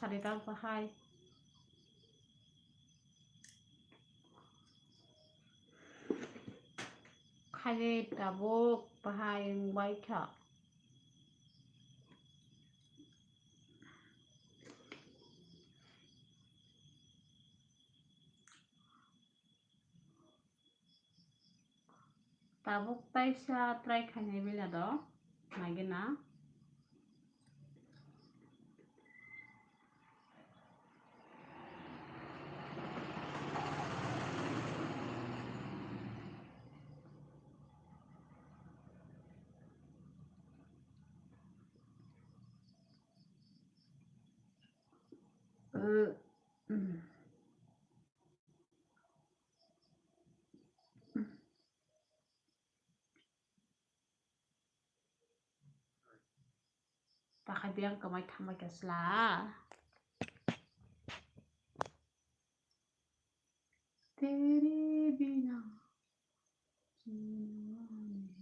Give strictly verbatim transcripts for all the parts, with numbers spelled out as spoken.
Sari ta bahai. Khaide tabuk bahai wngbai kha. Tabuk taisa try khainai bela do, naigena. Takhai biyang kwmai thangbai khe sla. Tere bina jina nahi.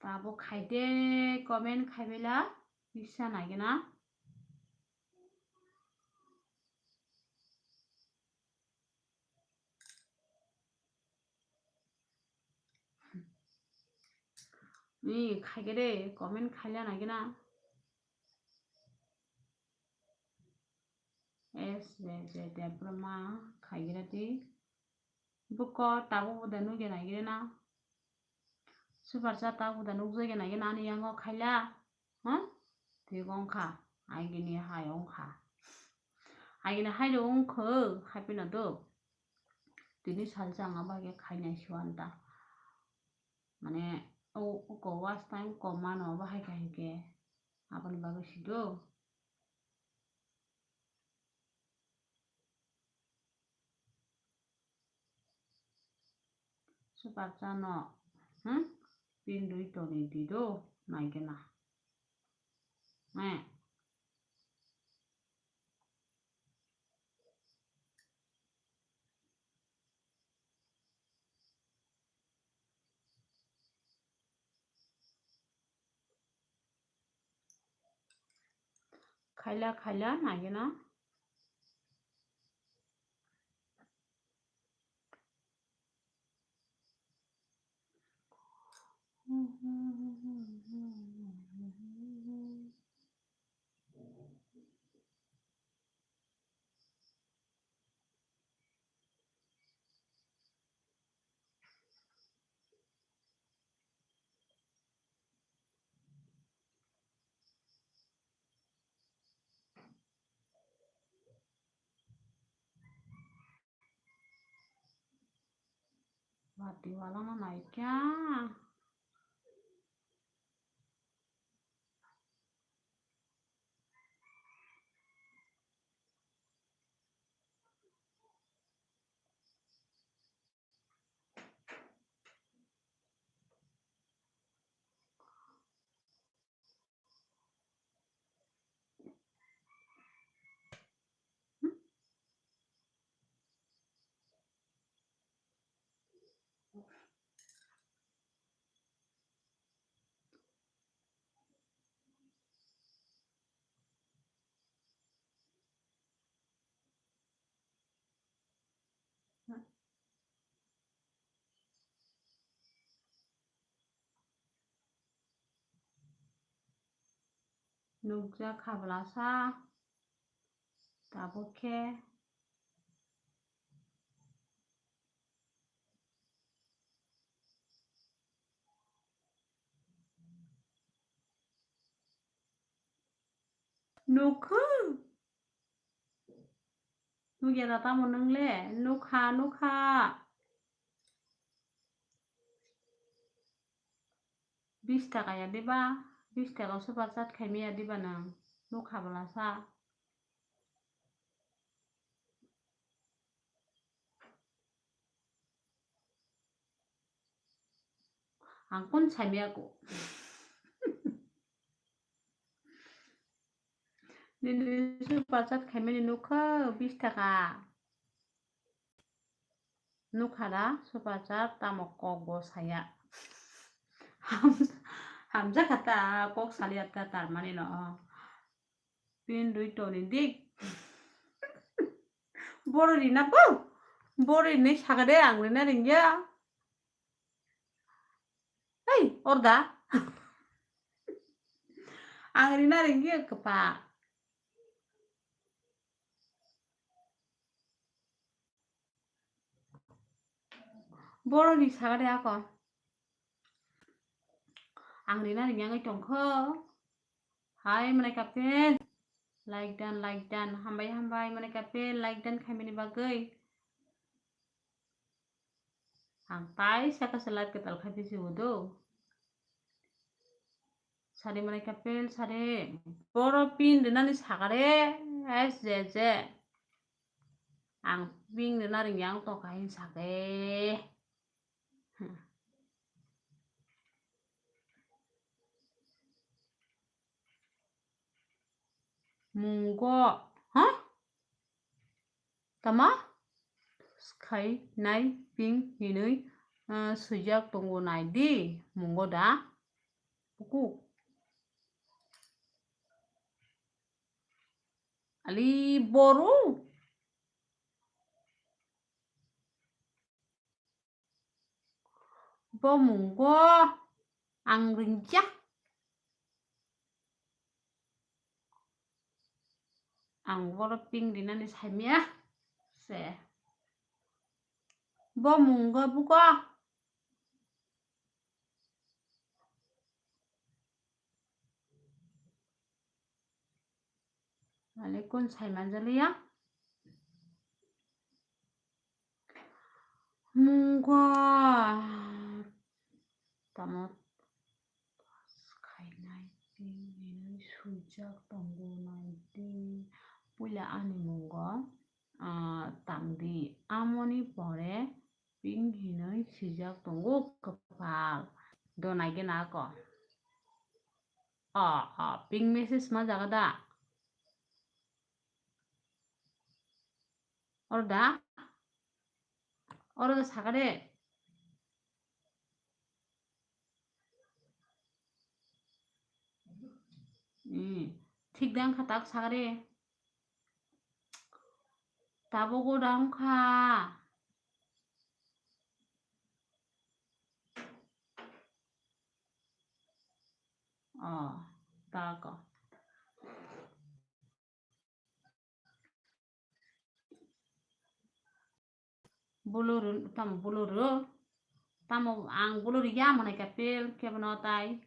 Tabuk khaide comment khaibela kisa naigena. Ni khaigede comment khaila naigena. S J J Debbarma khaigede di. Buko tabuk bo de nugya naigena. Super chat tabuk bo de nukjagya naigena ani yango khaila. Huh? Thik wngkha. Agini hai wngkha. Agini hai do wngkho, haipino do. Tini salsa ang abo hai khe khainai suan ta. Mane, o, o ko watch time kom mano abo hai khe hai khe. Aboni bagwi si do. Super chat no, hmm? Pindui toni di do, naigena. Eh. Khaila, khaila, naigena. Bati wala no naikha. Nukjak kha bwlasa, tabuk khe. Nukhu? Nukya da tamo nwng le? Nukha, nukha. Bis taka ya diba? Bis taka super chat khaimaya diba nwng? Nukha bwlasa. Ang kun samya ko. Nini super chat khaimani nukha bis taka. Nukha da super chat tamo kok bo saya. Ham-, hamjakha ta kok salia ta tarmani no. Pin rwi toni dik. Boro rina bo. Boro rinai saka de ang rina ringya. Hei, orda. Ang rina ringya kapa. Boro ni saka de ako. Ang rina ringya ngai tongkho. Hai manai kapel. Like dan, like dan. Hambai, hambai manai kapel. Like dan khaimani bagwi. Ang tai saka se live kwtal khai pisi udo. Sari manai kapel, sari. Boro pin rinani sakare. Es je je. Ang pin rina ringya ang toka hin sake. Hmm. Mungo, ha? Tama? Skai nai ping hinui, ah, swijak tongo nai di. Mungo da? Buku. Ali boru. Bo mungo ang ringya. Ang boro ping rinani saimya se. Bo mungo buko. Mane kun sai manjaliya. Mungo tamo khainai ping hinui swijak tongo nai di. Puila ani mungo, ah, tang di. Amoni pore ping hinui swijak tongo kwpal. Do nai gena ako. O, o, ping message ma jaga da? Oro da? Oro da saka de? Hmm, thik da wngkha tak saka de? Tabuk o da wngkha. O, tako. Bolor, tamo bolor, tamo ang bolor ya manai kapil kebono tai.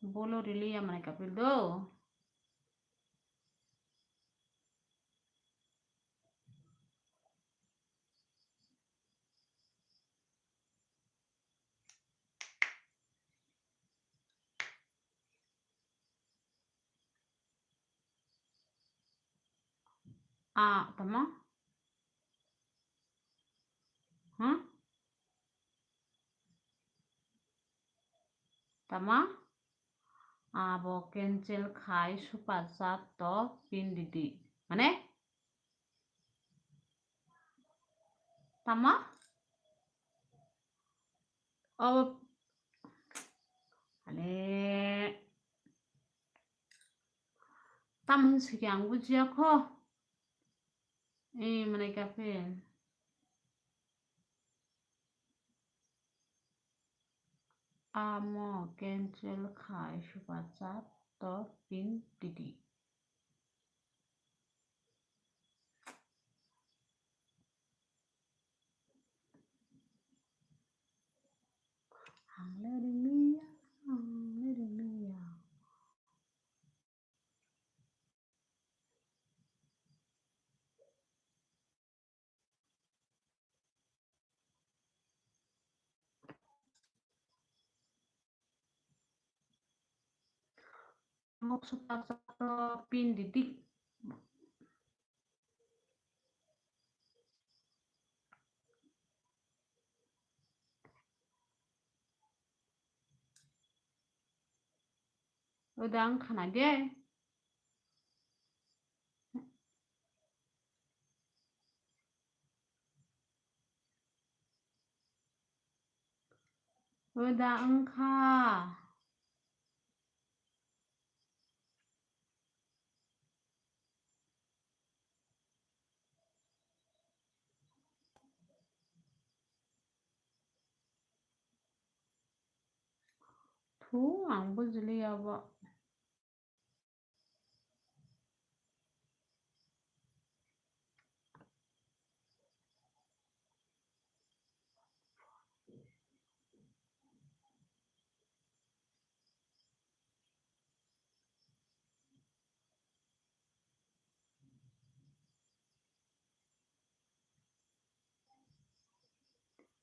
Bolor liya manai kapil do. A, tama? Huh? Tama? Abo cancel khai super chat to pin didi. Mane? Tama? O, ale. Tamo hinwi sike ang bujiya kho. E, mane kapil. Amo cancel khai super chat to pin didi. Ang le ringya, ang le ringya. Mokso paksa to pin didik. Uda wng khana de. Uda wng kha. Thu, ang bujiliya bo.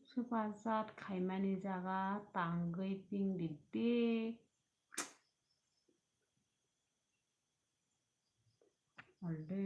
Super chat khaimani jaga tangwi ping di di. Alde.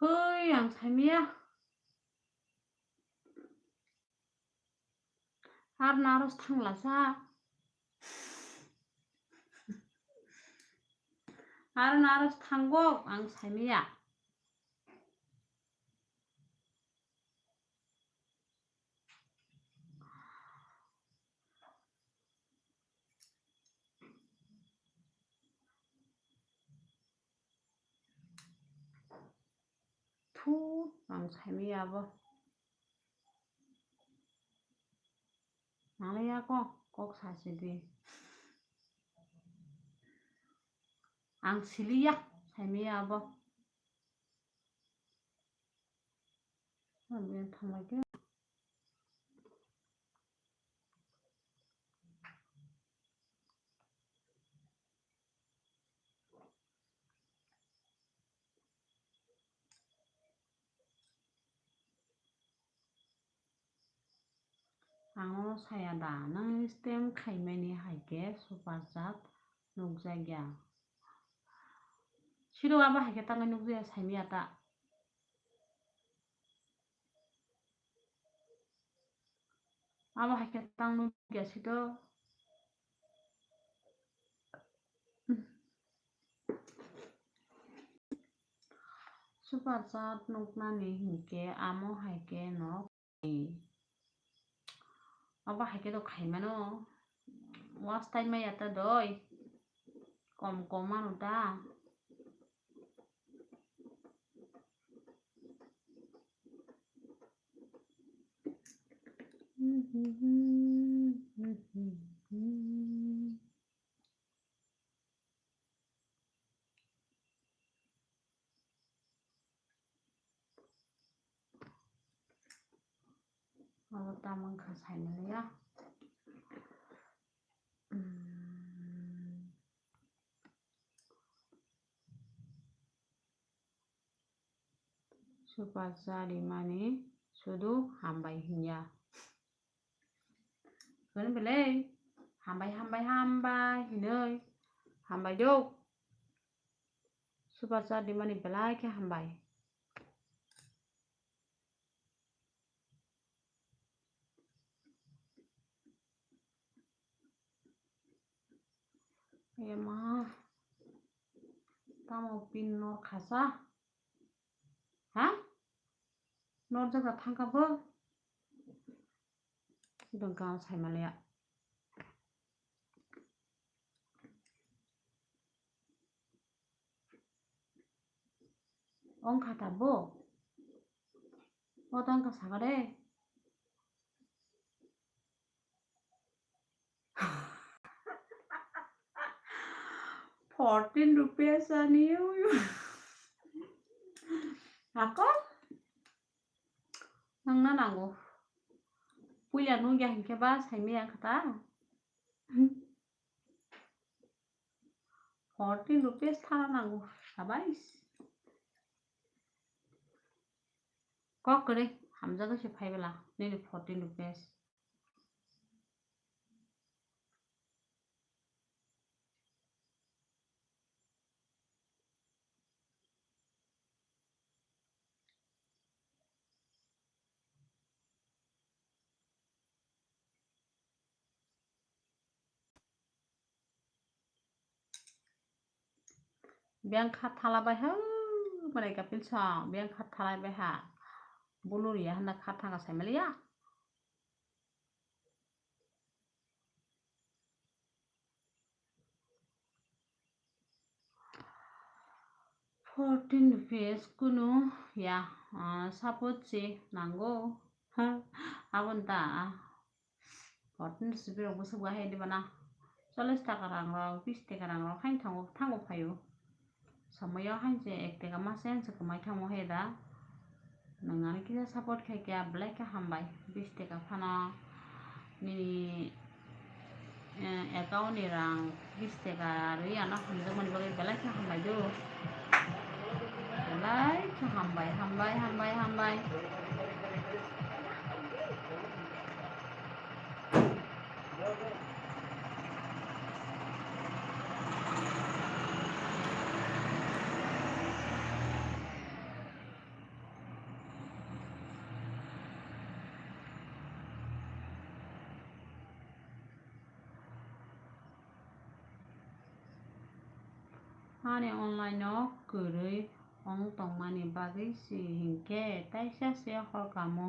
Hoi, ang saimaya. Ar naros thanglasa. Ar naros thango, ang saimaya. Thu, ang saimaya abo. Nangliya kok, kok sasi di. Ang siliya, saimaya abo. Ang yang thanglai khe. Ang no saya da, nang stem khaimani hai khe super chat nukjakya. Siro abo hai khe tangwi nukjakya, saimaya ta. Abo hai khe tang nukya sito. Super chat nuknani hinkhe amo hai khe no. Abo hai khe do khaimano. Watch time maya ta doi. Kom kom mano ta. Abo tamo wngkha saimaliya. Super chat rimani sudu hambai hinya. Kunu belai hambai, hambai, hambai hinoi. Hambai do. Super chat rimani belai khe hambai. Ema, tamo pin nor khasa? Ha? Nor jaga thangka bo? Sidong ka saimaliya. Ong kha ta bo? O tang ka saka de. Fourteen rupees ani. Ako? Nungna nango. Puila nungya hinkhe ba saimaya kha ta. Fourteen rupees thana nango. Sabais. Kok kwrwi hamjagwi se phai bwla nini fourteen rupees. Biyang kha thala bai ha, mane kapil song, biyang kha thala bai ha. Bulu riya handa kha thanga sai maliya. Fourteen rupees kunu ya, ah, support se nango. Ha, abon ta. Fourteen rupees rok bwswk bahai diba na. Chollish taka rang rok, bish taka rang rok haino thango, thango phaio. Somoyo hainse ek taka masa yang se kwmai thango he da. Nwng ani kisa support khai khe belai khe hambai. Bish taka phano nini, eh, account ni rang bish taka rwi ano hamjakmani bagwi belai khe hambai do. Belai khe hambai, hambai, hambai, hambai. Ani online o kwrwi wng tongmani bagwi si hinkhe taisa se hor kamo.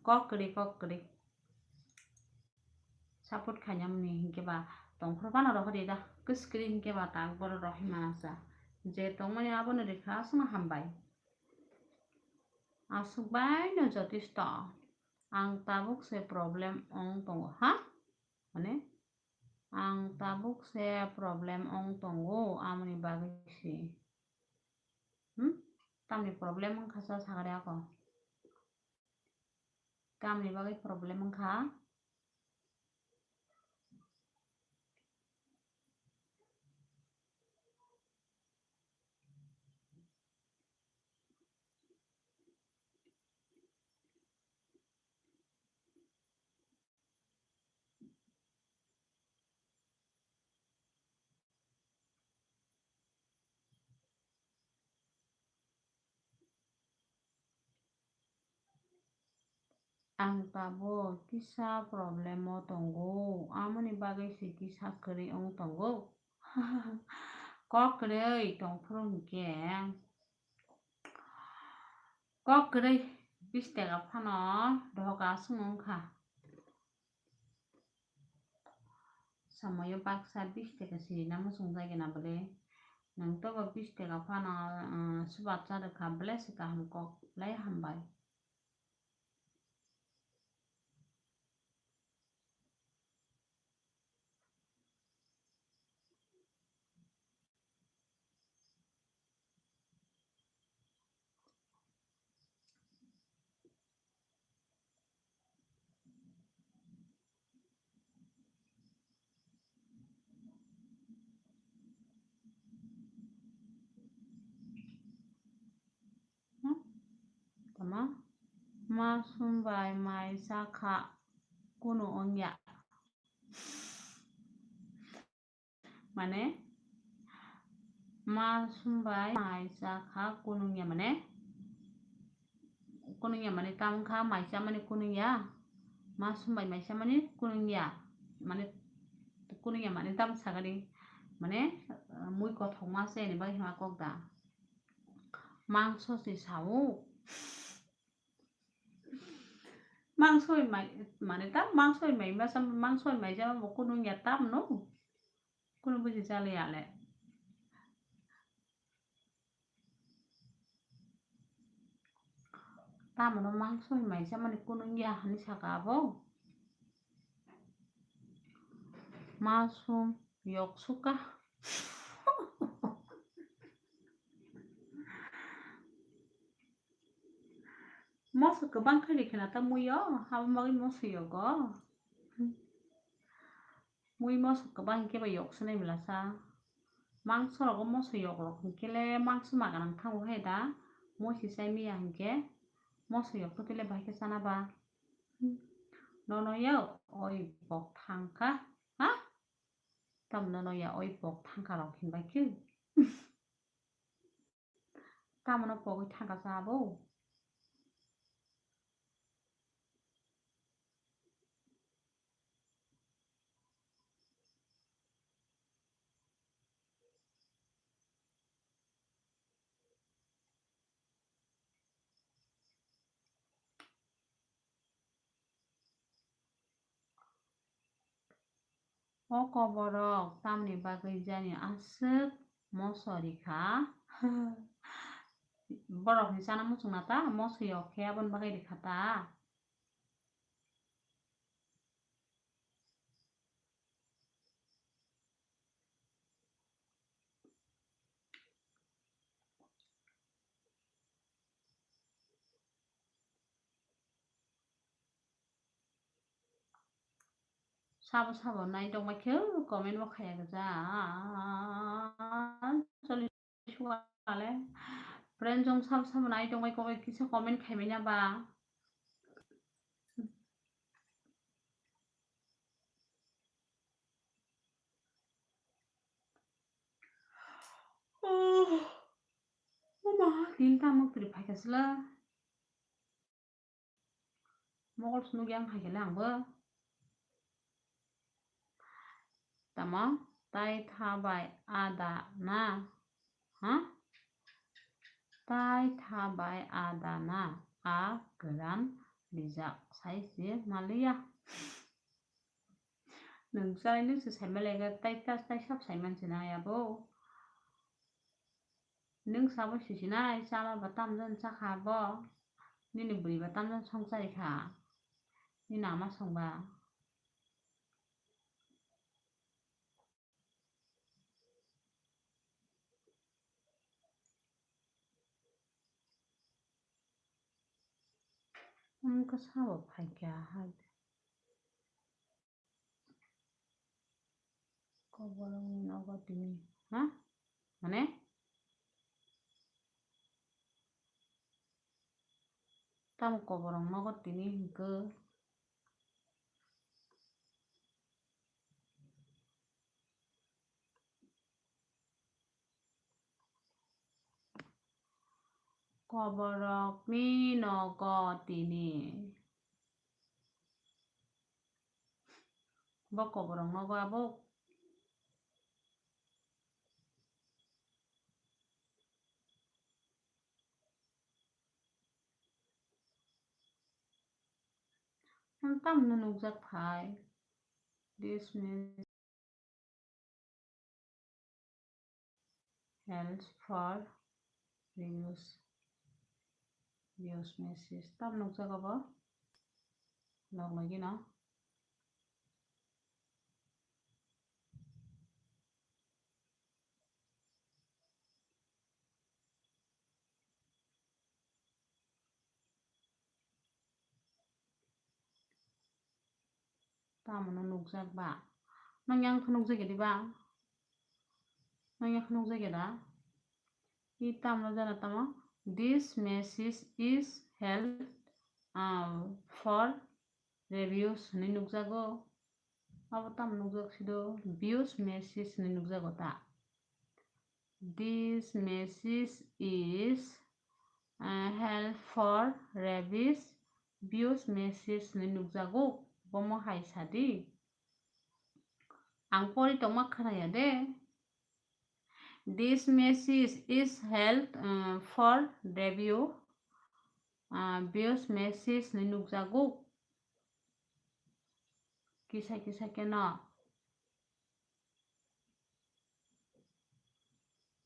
Kok kwrwi, kok kwrwi. Support khainamni hinkhe ba tongphuru phano rohorwi da. Kwskwrwi hinkhe ba tak borok rohorwi manasa. Je tongmani abono rikha aswkno hambai. Aswk baino jotisto. Ang tabuk se problem wng tongo, ha? Mane, ang tabuk se problem wng tongo, amoni bagwi se. Hmm? Tamni problem wngkha sa sagari ako? Tamni bagwi problem wngkha? Ang tabuk kisa problem o tongo, amoni bagwi se kisa kwrwi wng tongo. Kok kwrwi tongphuru hinkhe. Kok kwrwi bish taka phano doga aswk wngkha. Somoyo baksa bish taka sirina muchungjagwi na bwle. Nwng tobo bish taka phano, ah, swbachar wngkha, belai se kaham kok, belai hambai. Hmm? Tama? Ma sumbai mai sakha kunu wngya. Mane, ma sumbai mai sakha kunungya mane, kunungya mane tam wngkha mai chamani kunungya, ma sumbai mai chamani kunungya, mane kunungya mane tam sagani, mane, mui kothokma se ni bagwi hima kok da, mangso se sao. Mangsoi mai, mane tam mangsoi mai masa mangsoi mai jama bo kunu ya tam no. Kunu buji jali ale. Tam no mangsoi mai jama ni kunu ya hani saka abo. Masum yok suka. Moso kwbang khe rikhe na ta muio, abo bagwi moso yogo. Mui moso kwbang khe ba yok se nai mlasa. Mangso rogo moso yok rok hinkhe le mangso ma gwnang thango hai da. Mui se chai miya hinkhe moso yok to khe le bahai khe chana ba. Nono ya oi bok thangkha. Ha? Tam nono ya oi bok thangkha rok hinbai khe. Tamano pogwi thangkha sa abo. O koborok tamni bagwi jani aswk moso rikha? Borokni chana muchungna ta moso yok khe aboni bagwi rikha ta? Sabo sabo nai tongbai khe comment bo khaya gajal. Choli suale. Friend jong sabo sabo nai tongbai khe kisa comment khaimanya ba. Oh, oh ma, tin ta mok tri phaikha sila. Mogol sunuk yang hai khe le ang bo. Tamo, tai tha bai ada na. Ha? Tai tha bai ada na. A kwran rijak sai se maliya. Nwng chai nwng se sai maliya, tai ta tai sab sai man se na ya bo. Nwng sabo sisinai, chama ba tamjani chakha bo, nini bwrwi ba tamjani songchari kha, nini ama songba. Wngkha sabo phaikha hai. Koborokni nogo tini, ha? Mane? Tamo koborok nogo tini hinkhe? Koborokni nogo tini. Bo koborok nogo abo. Ang tamno nukjak phai. This means helps for reuse, reuse message. Tam nukjago bo. Nok lagi no. Tamo no nukjak ba? Nang yang khe nukjak ya di ba? Nang yang khe nukjak ya da? I tamo jana tamo? This message is held, um, for reviews hinwi nukjago. Abo tamo nukjak sido? Views message hinwi nukjago ta? This message is, uh, held for reviews, views message hinwi nukjago. Bomo hai sadi. Ang pori tongma khwnaya de. This message is held, uh, for review, uh, views message hinwi nukjago. Kisa kisa khe no.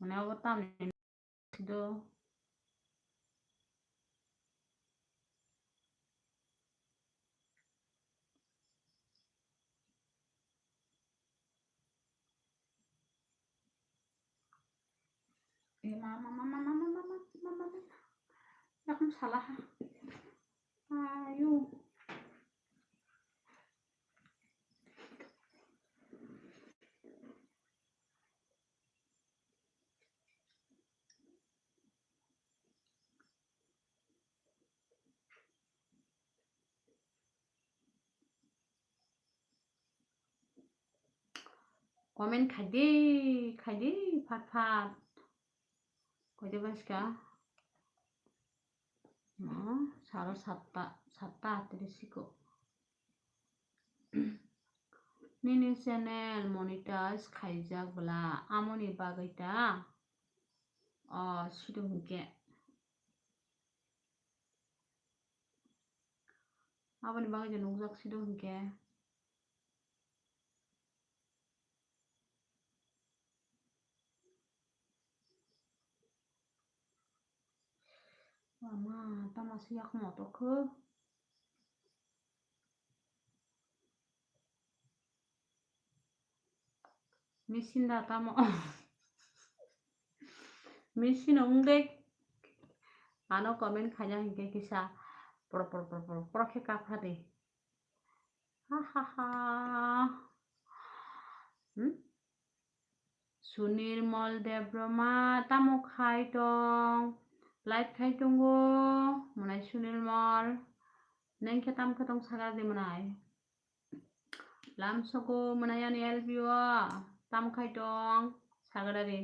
Mane abo tamni do. Ema, ma, ma, ma. Yakung salaha. Ayo. Comment khai di, khai di, phat phat. Koita baska? Ma, saro satta, satta atris siko. Nini channel monetize khaijak bwla, amoni bagwi ta? O, sido hinkhe. Aboni bagwi je nukjak sido hinkhe. Mama, tamo se yak motor khe. Machine da tamo. Machine wng de. Ano comment khaina hinkhe kisa pro pro pro pro pro khe kapha de. Ha ha ha. Hmm? Sunil Mol Debbarma tamo khai tong? Live khai tongo, mwnai Sunil Mol. Neng khe tam khe tong sagra di mwnai. Lam sogo mwnai ani L B O. Tam khai tong sagra di.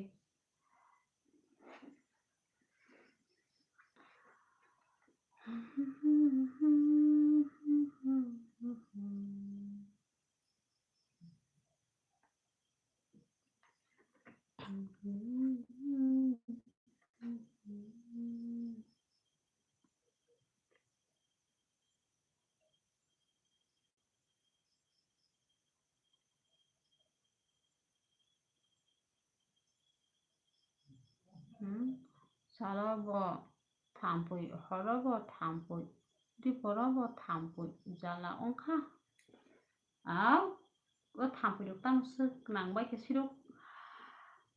Hmm? Salo bo thampui, horo bo thampui, diporo bo thampui, jala wngkha. Au, o thampui rok tamo swk nang bai khe sirok.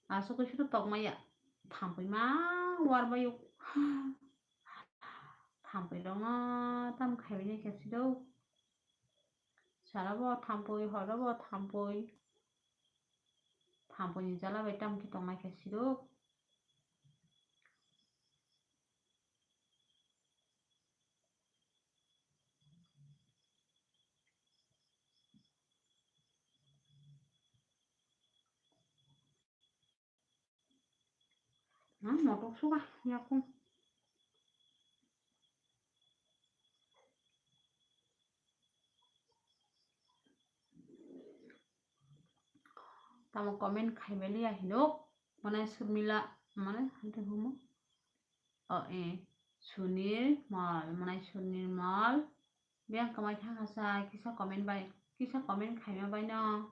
Aswk khe sirok tokmaya. Thampui ma war bai o. Thampui rok no tamo khai bai khe sirok. Salo bo thampui, horo bo thampui. Thampui ni jala bai tamo khe tongnai khe sirok. Hmm, motok suka yakung. Tamo comment khai beli ya hinok. Mane Surmila, mane hantu humo. O, eh, Sunil Mol, mwnai Sunil Mol. Biyang kamai thangkha sa, kisa comment bai, kisa comment khaima bai no.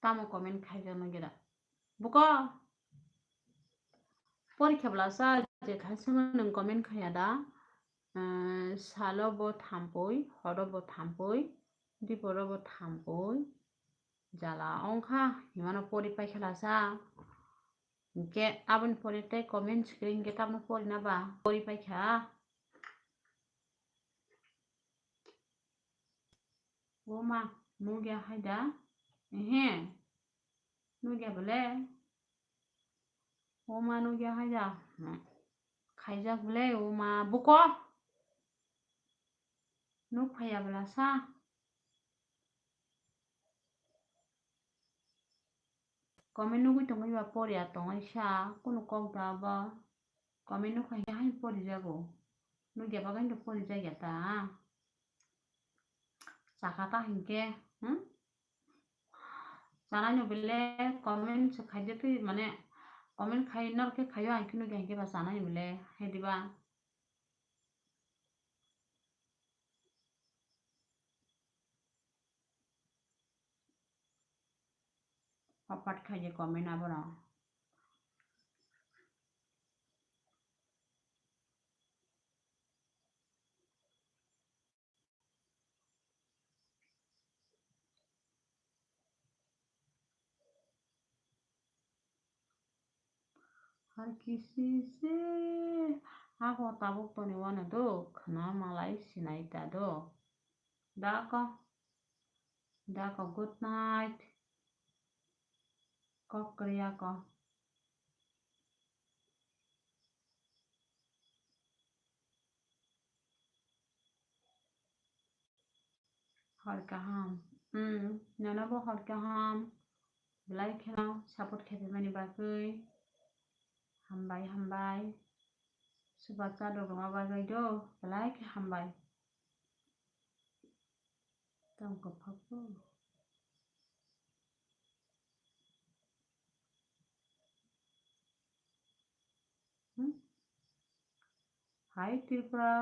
Tamo comment khaijak no gera. Buko. Porikha bwlasa je khaisa nwng comment khaya da. Eh, salo bo thampui, horo bo thampui, diporo bo thampui. Jala wngkha, himano pori paikha lasa. Hinkhe aboni pore tei comment sikiri hinkhe tabno pori na ba? Pori paikha. O ma, nugya hai da? Ehe. Nugya bole? O ma, nugya hai da? Hmm. Khaijak bole, o ma, buko? Nuk phaiya bwla sa? Comment nugwi tongwi ba poriya tongwi sa, kunu kok da ba. Comment nuk phai hai porijago. Nugya bagwi to porijak ya ta. Chakha ta hinkhe, hmm? Chanai no bele comment se khaide twi mane Comment khai norok khe khaio, ang khe nugwi, ang khe ba chanai bole, hai diba? Apat khai je comment abono. Har kisi se ako tabuk toni wano do khna malai sinai ta do. Dako, dako, good night. Kok kwrwi ako. Hor kaham. Hmm, nono bo hor kaham. Belai kheno support khaimani bagwi. Hambai, hambai. Super chat rok rwma bagwi do. Belai khe hambai. Tamo kwphak bo. Hmm? Hai Tripura.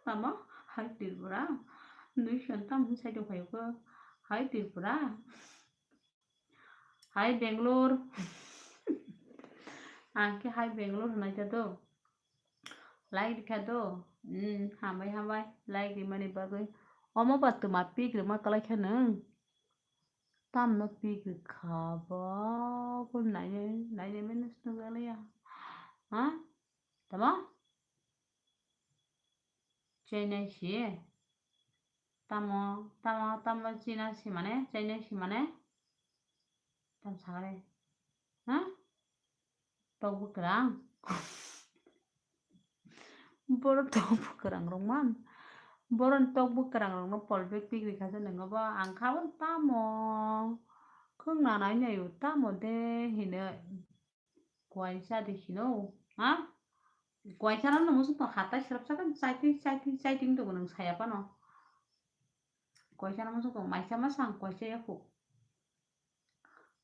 Tamo? Hai Tripura. Nui siyang tam hwn sai tong phaio kho. Hai Tripura. Hai Bangalore. Ang khe hai Bangalore hwnai ta do. Like rikha do. Hmm, hambai, hambai. Like rimani bagwi. Omo ba twma pik rwma kwlai kha nwng. Tamno pik rwkha bo. Bo nainai, nainai mano swnam ya. Ha? Tamo? Chainai si. Tamo, tamo, tamo China si mane, Chainai si mane. Tam sagare. Ha? Tok bwkrang. Borok tok bwkrang rok man. Borok tok bwkrang rok no pol bag pik rikha se nwngo bo. Ang kha bo tamo. Khwng nanai nai o tamo de hinwi. Kwaisa de hino, ha? Kwaisa no musu to hatai srap saka chaiting, chaiting, chaiting to nang saya pano. Kwaisa no musu to maisa masang kwaisa ya khu.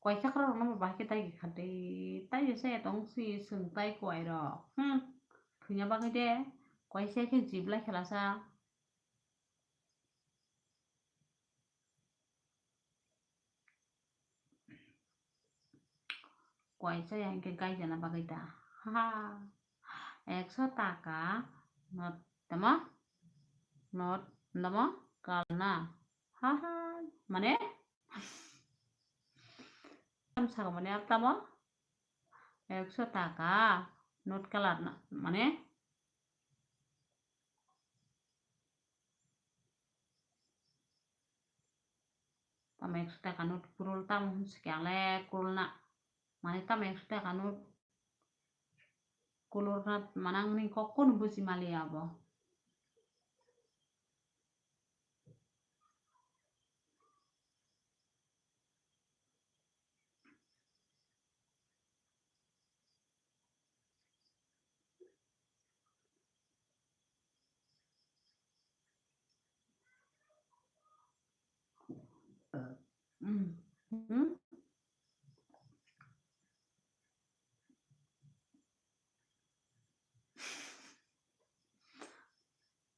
Kwaisa khara no bahai ke tai khate, tai saya tong si sung tai kwai ro. Hmm. Thunya bagwi de, kwaisa khe jibla khelasa. Kwaisa ya hwnkhe gaijana bagwi da. Ha. Ekso taka not tamo? Not tamo? Kalna. Ha ha. Mane? Tam saka mane tamo? Ekso taka not kalar na mane? Tamo ekso taka note kurul tamo hwnsi khe ang le kurulna. Mane tamo ekso taka note kurulna manang ni kok kono buji mali abo.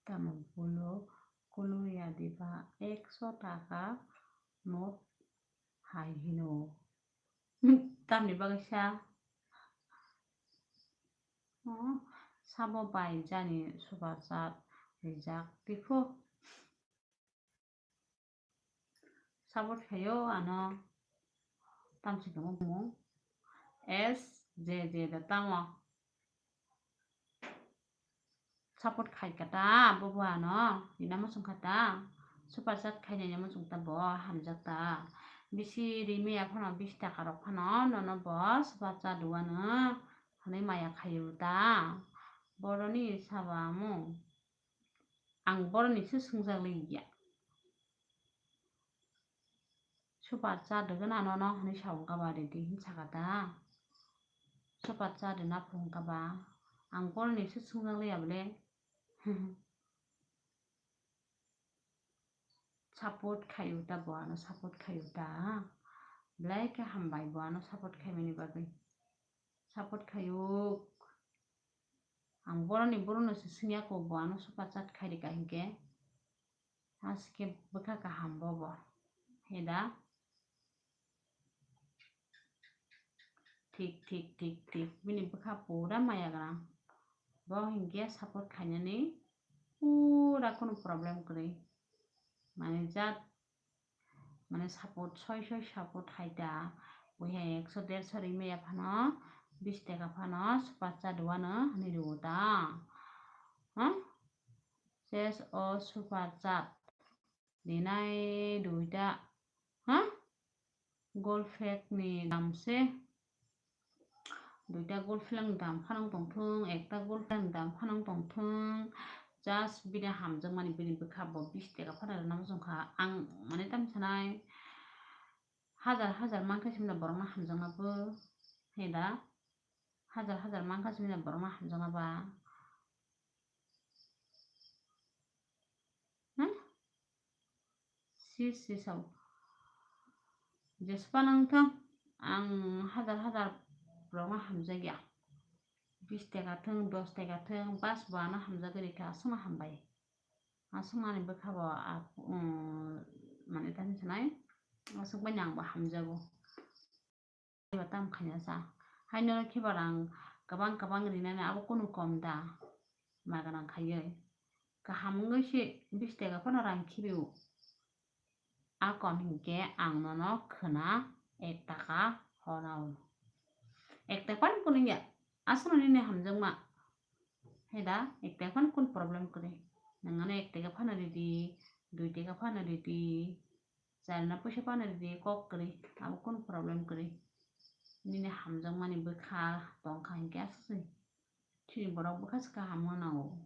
Tamo bolo kolo ya diba ekso taka not hai hino. Tamni bagwi sa. Oh, sabo bai jani super chat rijak tikho. Support khaio ano tamsi tongo bumung S J J da tamo. Support khai kata bobo ano ina muchung kata super chat khainai muchung ta bo hamjak ta bisi rimi aphano bis taka rok phano nono bo super chat uano hwnwi maya khaio ta boroni sabo amung. Ang boroni se swngjak liya. Super chat rwgwna nono hwnwi sa wngkha ba ready hwn saka ta. Super chat rwna phunukha ba. Ang boroni se swngjak liya bole. Support khaio ta bo ano support khaio ta. Belai khe hambai bo ano support khaimani bagwi. Support khaiyuk. Ang boroni, boroni se swngya ko, bo ano super chat khairika hinkhe. Aske bwkha kaham bobo. Heda. Thik, thik, thik, thik. Bini bwkha pura maya gwnang. Bo hinkhe support khainani pura kunu problem kwrwi. Mane jat, mane support, soi soi support hai da. Buiha ekso derso ri maya phano, bis taka phano super chat wano hinwi rwo da. Ha? Ses o super chat. Rinai duita, ha? Gold flag ni dam se. Duita gold flag ni dam phanang tongthung, ekta gold flag ni dam phanang tongthung. Just bini hamjakmani bini bwkha bo bis taka phano rwna muchungkha. Ang mane tam sanai. Hajar hajar mankhe simna borokno hamjakna bo. Heda. Hajar hajar mankha simna borokno hamjakna ba. Hmm? Si, si, sao. Jespa nang thang, ang hajar hajar borokno hamjakya. Bis taka thang, dos taka thang, bas bo ano hamjagwi rikha, aswkno hambai. Aswkmani bwkha bo, ah, um, mane tamo sanai, aswk bai nang bo hamjago. Ba tam khaina sa. Haino khe ba rang kwbang kwbang rinani abo kunu kom da. Ma gwnang khaiwi. Kaham wngwi se bis taka phano rang khibiu. A kom hinkhe ang nono khwna ek taka honao. Ek taka phano kunu ya. Aswkno nini hamjakma. Heda, ek taka phano kunu problem kwrwi. Nwng ano ek taka phano ridi, dui taka phano ridi. Charna puisa phano ridi kok kwrwi, abo kunu problem kwrwi. Nini hamjakmani bwkha tongkha hinkhe aswk se. Chini borok bwkha se kaham wng nango.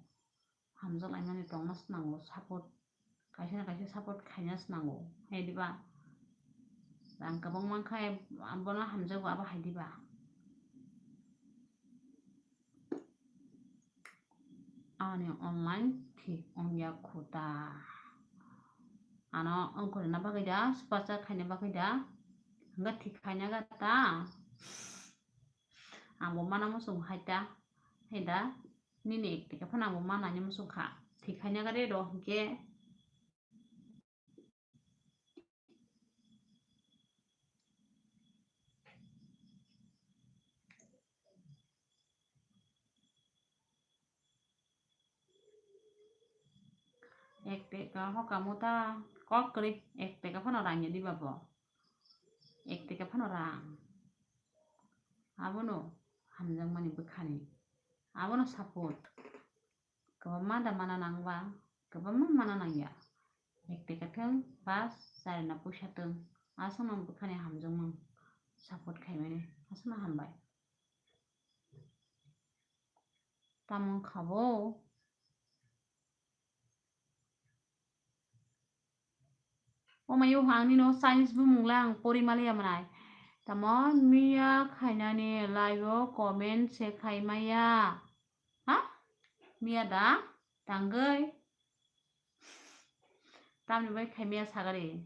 Hamjak laimani tongna se nango, support, kaisa na kaisa support khaina se nango. Hai diba? Rang kwbang mankha, bono hamjago abo hai diba? Ani online thik wngya kho ta. Ano wngkhorna bagwi da, super chat khaina bagwi da. Hwnba thik khaina ga ta. Ang bo mana muchung hai ta. Hai da. Nini ek taka phano ang bo mana ni muchung kha. Thik khaina ga de do hwnkhe. Ek taka ho kamo ta kok kwrwi, ek taka phano rang ya diba bo? Ek taka phano rang. Abono hamjakmani bwkhani. Abono support. Kwbangma da mana nang ba, kwbangma mana nang ya. Ek taka thwng, bas, charna puisa thwng. Aswkno bwkhani hamjakmung support khaimani. Aswkno hambai. Tamo wngkha bo? O mayo, ang nino Chinese bumung le ang pori maliya manai. Tamo miya khainani live o comment se khai maya. Ha? Miya da? Tangwi? Tamni bai khai maya sagari.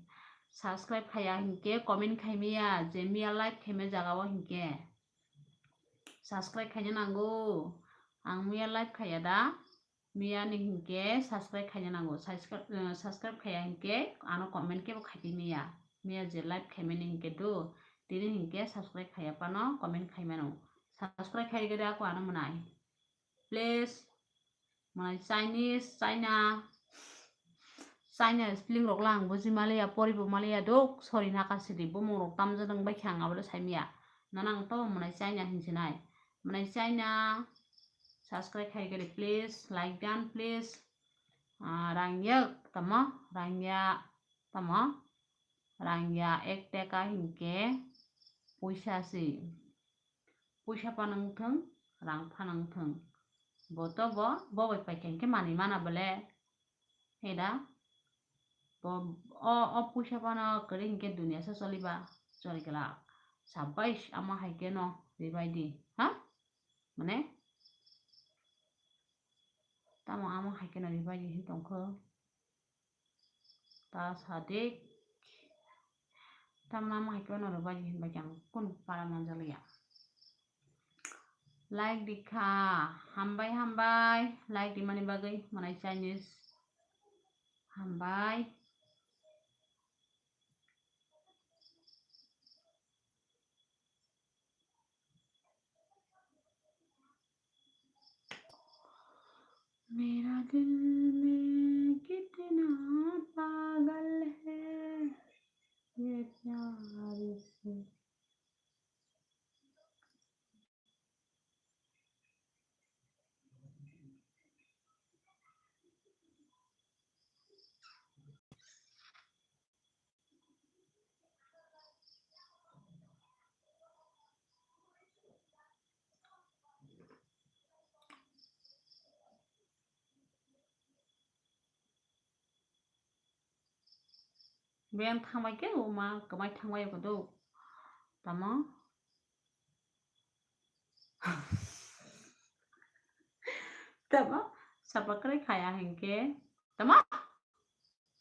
Subscribe khaya hinkhe comment khai maya je miya live khai maya jaga o hinkhe. Subscribe khaina nango. Ang miya live khaya da. Miya ni hinkhe subscribe khaina nango. Subscribe, eh, subscribe khaya hinkhe ano comment kebo khaiti miya. Miya je live khaimani hinkhe do. Tini hinkhe subscribe khaya pano comment khaimano. Subscribe khai gede ako ano mwnai. Please. Mwnai Chinese, China. China spelling rok lang buji maliya, poribo maliya dok. Sorry naka sidi bumung rok tamjadong bai khe ang abole saimiya. Nanang to mwnai China hinsinai. Mwnai China. Subscribe khai gede please, like dan please. Ah, rang yak tamo, rang ya tamo, rang ya ek taka hinkhe puisa si. Puisa phanang thwng, rang phanang thwng. Bo to bo, bo bai paikha hinkhe manwi mana bole. Heda, bo, o, o puisa phano kwrwi hinkhe duniya se choliba, choli glak. Sabais, amo hai khe no ribai di, ha? Mane? Tamo amo hai khe no ribai di hin tongkho. Ta sadik. Tamo amo hai khe no ribai di hin bai khe ang kun para manjaliya. Like di kha. Hambai, hambai. Like di mani bagwi, mwnai Chinese. Hambai. मेरा दिल में कितना पागल है ये प्यार से। Beng thangbai khe uma kwmai thangbai kodo. Tamo? Tamo? Sabakrai khaya hinkhe. Tamo?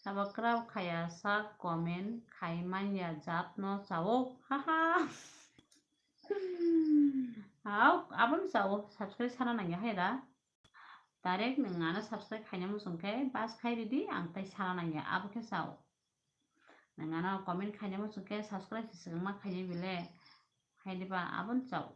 Sabakra khaya sa comment khai manya jat no sao. Haha. Hau, abon sao. Subscribe sana nangya hai da. Direct nwng ano subscribe khaina muchung khe bas khai ridi, ang tai sana nangya, abo khe chao. Nwng ano comment khaina muchung khe subscribe se swkang ma khainai bile, hai diba abon chao.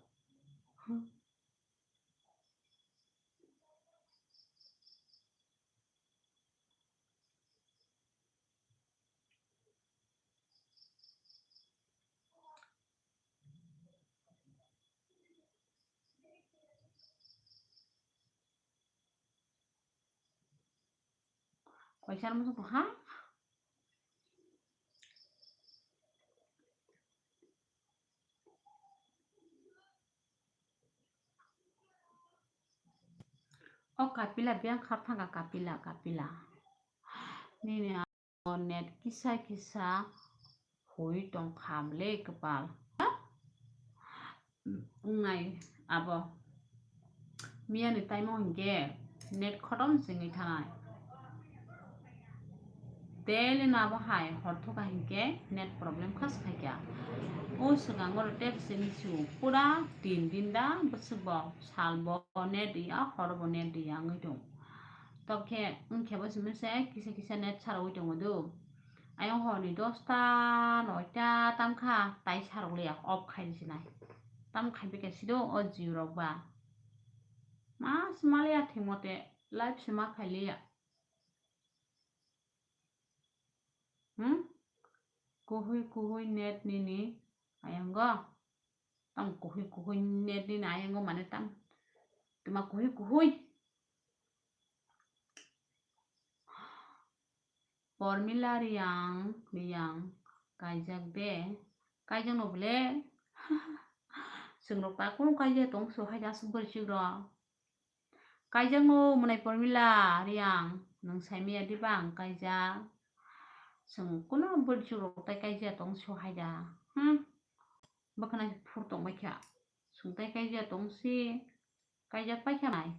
Kaisa muchung tong ha. O kapila biyang khar thangka kapila, kapila. Nini net kisa kisa hui tong kham le kwpal. Wngnai abo. Miyani taimo hinkhe net khotom chengwi thanai. Daily no abo hai hor thuka hinkhe net problem khas khaikha. O swkango ro text ni su pura tin din da bwswk bo sal bo net ya hor bo net ya wngwi tong. Tokhe wngkhe bo simi se kisa kisa net sarawi tongo do. Ayang horni dosta, noita tamkha, tai sarok liya, off khai sinai. Tam khai bikhe sido o Jio rok ba. Ma se maliya thik mote, live se ma khai liya. Hmm? Kuhui kuhui net nini ayango. Tam kuhui kuhui net nini ayango mane tam. Tuma kuhui kuhui. Pormila Riyang, Riyang, kaijak de. Kaijak no bole. Chwng rok ta kunu kaijak tong so hai aswk bwrwi chwk rok. Kaijak no mwnai Pormila Riyang, nwng sai maya diba ang kaijak. Chwng kunu bwrwi chwk rok tai kaijak tong so hai da. Hmm. Bwkhwnai phur tong bai kha. Chwng tai kaijak tong si. Kaijak pai kha nai.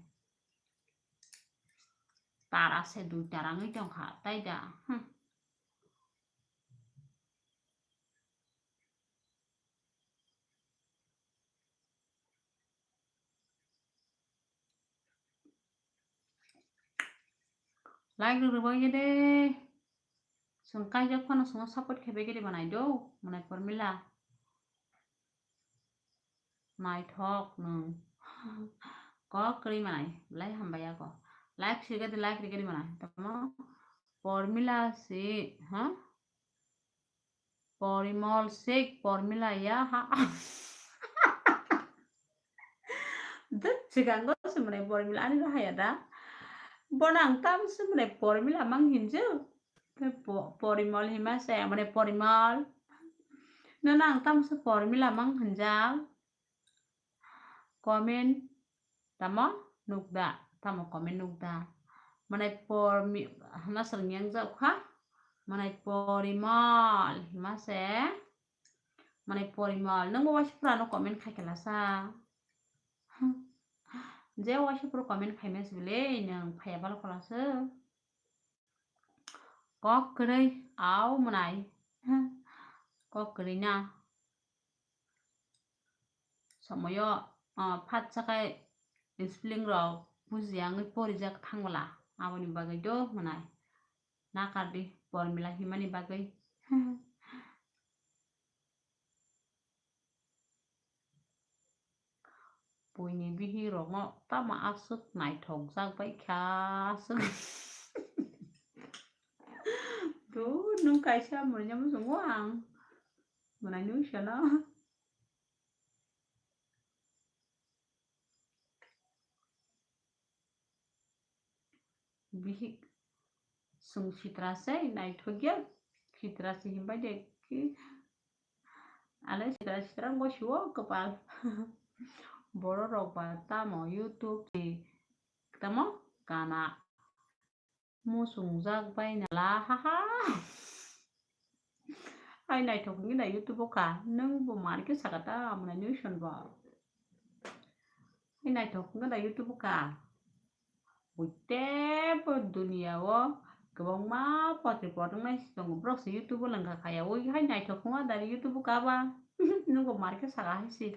Tara se dui tara wngwi tong kha, tai da. Hmm. Like rwrwbai khe de. Chwng kaijak phano chwngno support khe bai khe de banai do, mwnai Pormila. Naithok nwng. Kok kwrwi manai, belai hambai ya ko. Like sirgadi, like rigadi manai. Tamo Pormila si, ha? Porimol sik, Pormila ya, ha? Duk, sigango se mwnai Pormila ani rohaya da. Bono ang tam se mwnai Pormila mang hinju. Te po-, Porimol hima se, mane Porimol. Nono ang tamo se Pormila mang hinjak. Comment tamo nukda, tamo comment nukda. Mane Pormi-, hana swrwng yang jak kha. Mane Porimol hima se. Mane Porimol, nwngbo waisa phuru ano comment khai khe lasa. Je waisa phuru comment khai mani se bile, nwng phaiya balo kholasa. Kok kwrwi, au mwnai. Kok kwrwi na. Somoyo ah, phat sakai spelling rok bujiya wngwi porijak thang bwla, aboni bagwi do hwnai. Nakar di, pormila himani bagwi. Buini bihik rokno tamo aswk naithokjak bai kha aswk. Dun, nwng kaisa mwnaino muchungo ang. Mwnaino wngsa no. Bihik, chwng sitra se naithok ya, sitra se himbai de ki, ale sitra sitra wngbo siwo kwpal. Borok rok ba tamo YouTube se tamo kana muchungjak bai na la, ha ha. Hai naithok wngwi na YouTube o ka, nwng bo mar khe saka ta, amwna nation bo. Hai naithok wngwi na YouTube o ka. Bui teibo duniya o kwbangma potri pot wngnai se tongo, borok se YouTube o lwngkha khaya, ui hai naithok wngma da YouTube o ka ba. Nwng bo mar khe saka hai se.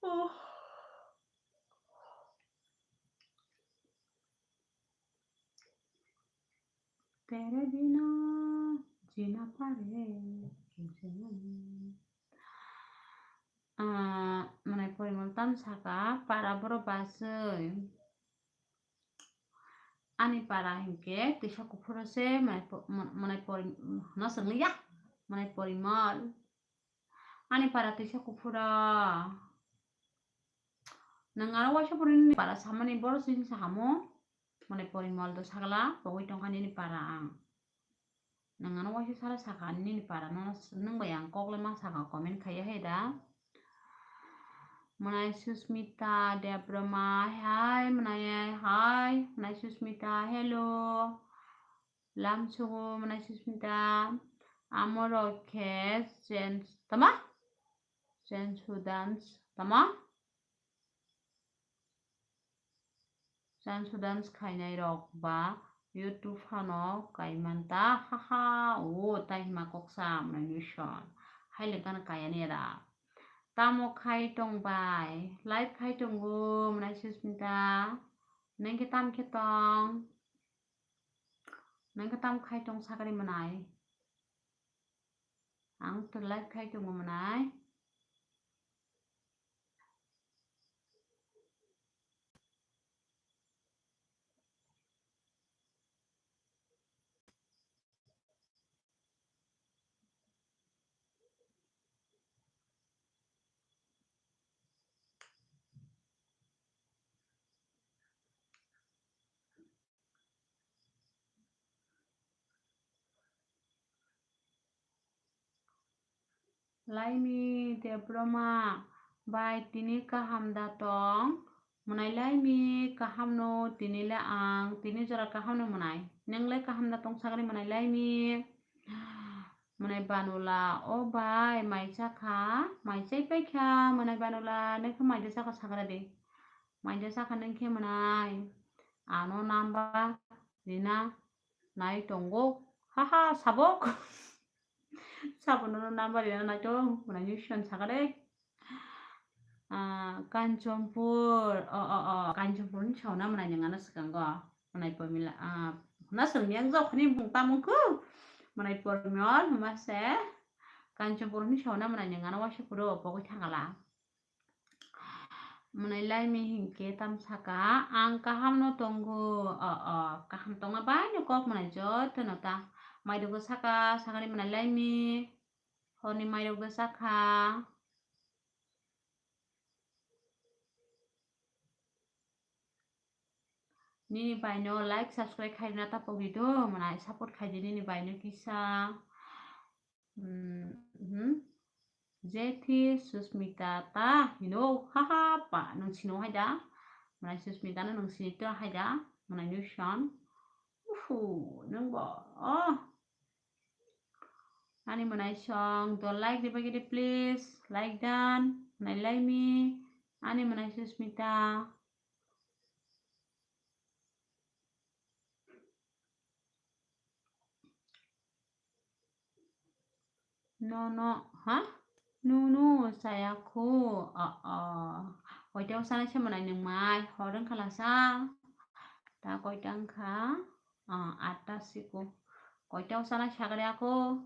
Oh. तेरे बिना जीना पड़े। Ah, mwnai porimol tam saka, para borok baswi. Ani para hinkhe twisa kuphuro se mwnai po-, mwnai pori-, hwnna swngli ya, mwnai porimol. Ani para twisa kuphuro. Nwng ano waisa phuru nini para samani borok chini sahamo, mwnai porimol do sagla, pogwi tongkha nini para ang. Nwng ano waisa sara sakha, nini para no, nwng bai ang kok le ma sakha, comment khaiya hai da. Mwnai Susmita Debbarma, hai, mwnai, hai, mwnai Susmita, hello. Lamsogo mwnai Susmita, amorok khe change tama? Change who dance tama? Change who dance khainai rok ba YouTube phano kaiman ta, ha ha, o tai hima kok sa mwnai nuson. Hai le gana kaya ni da. Tamo khai tong bai, live khai tongo mwnai Susmita. Nang khe tam khe tong? Nang khe tam khai tong sakari mwnai? Ang to live khai tongo mwnai. Laimi Debbarma bai tini kaham da tong? Mwnai Laimi kaham no tini le ang, tini jora kaham no mwnai. Nang le kaham da tong sagani mwnai Laimi? Mwnai Banula, o bai, mai chakha, mai chai paikha, mwnai Banula, nang khe mai da chakha sagra de. Mai da chakha nang khe mwnai. Ano number rina nai tongo. Haha, sabok. Sabono number rina nai tong, mwnai nuson sakha de. Ah, Kanchanpur, o, o, o, Kanchanpur ni sauna mwnai nang ano swkango. Mwnai Pomila, ah, na swrwng yang jok ni bung tamung ku. Mwnai Pomila, huma se. Kanchanpur ni sauna mwnai nang ano waisa kuro, pogwi thangala. Mwnai Laimi hinkhe tam saka, ang kaham no tongo. O, o, kaham tongma bai no kok mwnai joto no ta. Mai rok saka, sakani mwnai Laimi. Horni mai rok sakha. Nini bai no like, subscribe khai rwna ta pogwi do, mwnai support khai di nini bai no kisa. Hmm, hmm. Jethi Susmita ta hino, haha, pa, nwng sino hai da? Mwnai Susmita no nwng sini to hai da? Mwnai nuson. Uhu, nwng bo. Oh. Ani mwnai song, do like di bagwi di, please. Like dan, mwnai Laimi. Ani mwnai Susmita. Nono, ha? Nunu chaya khu. O, o. Koita o sana se mwnai nwng mai. Hor wngkha lasa. Ta koita wngkha? O, atta siko. Koita o sana sagri ako.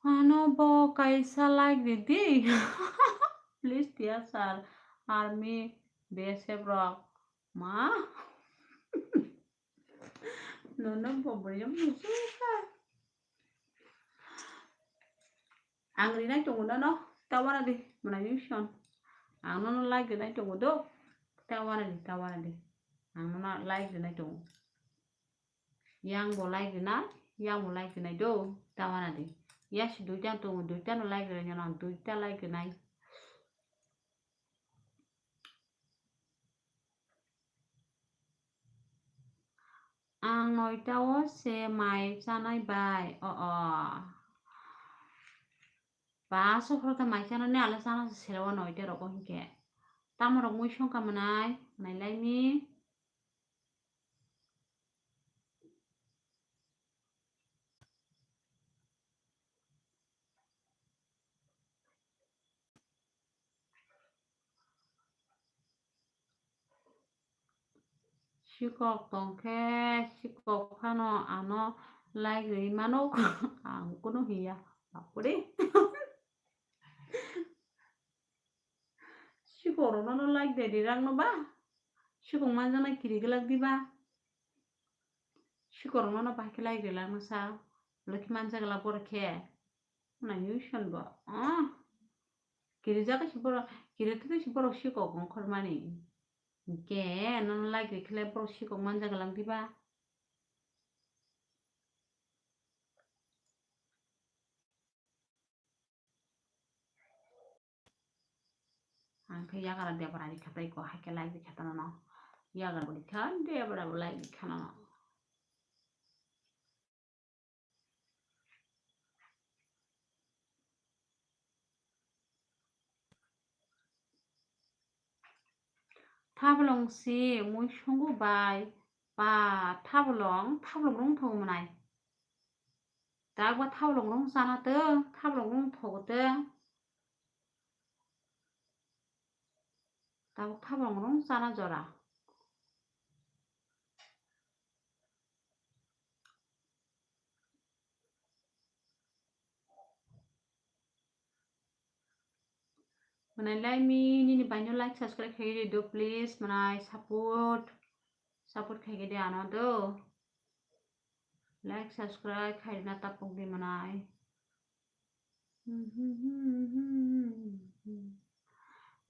Ano bo kaisa like ridi. Please dear sir, army B S F rok ma. Nono bo bwrwi muchungkha. Ang rinai tongo nono, ta wana di, mwnai nung son. Ang nono like rinai tongo do, ta wana di, ta wana di. Ang nono like rinai tongo. Yang bo like rinai, yang bo like rinai do, ta wana di. Ya si duita tongo, duita no like rinai, nono ang duita like rinai. Ang noita o se mai chanai bai. O, o. Ba, sokhorta mai chanani ale chana se sero noita rogo hinkhe. Tamo rok mui songkha mwnai, mwnai lai ni. Sikok tongkhe, sikok phano ano like rwi mano, ang kunu hiya, bapore. Sikok rokno no like de rirang no ba, sikok manjaknai kiri glak diba. Sikorokno no bahai khe lai rilak no sa, laki manja glak borok khe. Nai nui son bo. Ah. Kiri jaga si borok, kiri twi si borok sikok ongkhormani. Hinkhe nono lai ri khe lai borok sikok manja glak diba. Ang khe yagra debra rikha tei ko hai khe lai rikha tano no. Yagra bo rikha debra bo lai rikha no. Thabolong si mui sungo bai. Ba thabolong, thabolong rung thogo mwnai. Tabuk ba thabolong rung chana tong, thabolong rung thogo tong. Tabuk thabolong rung chana jora. Mwnai lai mi nini baino like subscribe khai di do please, mwnai support, support khai di ano do. Like subscribe khai na tapok di mwnai.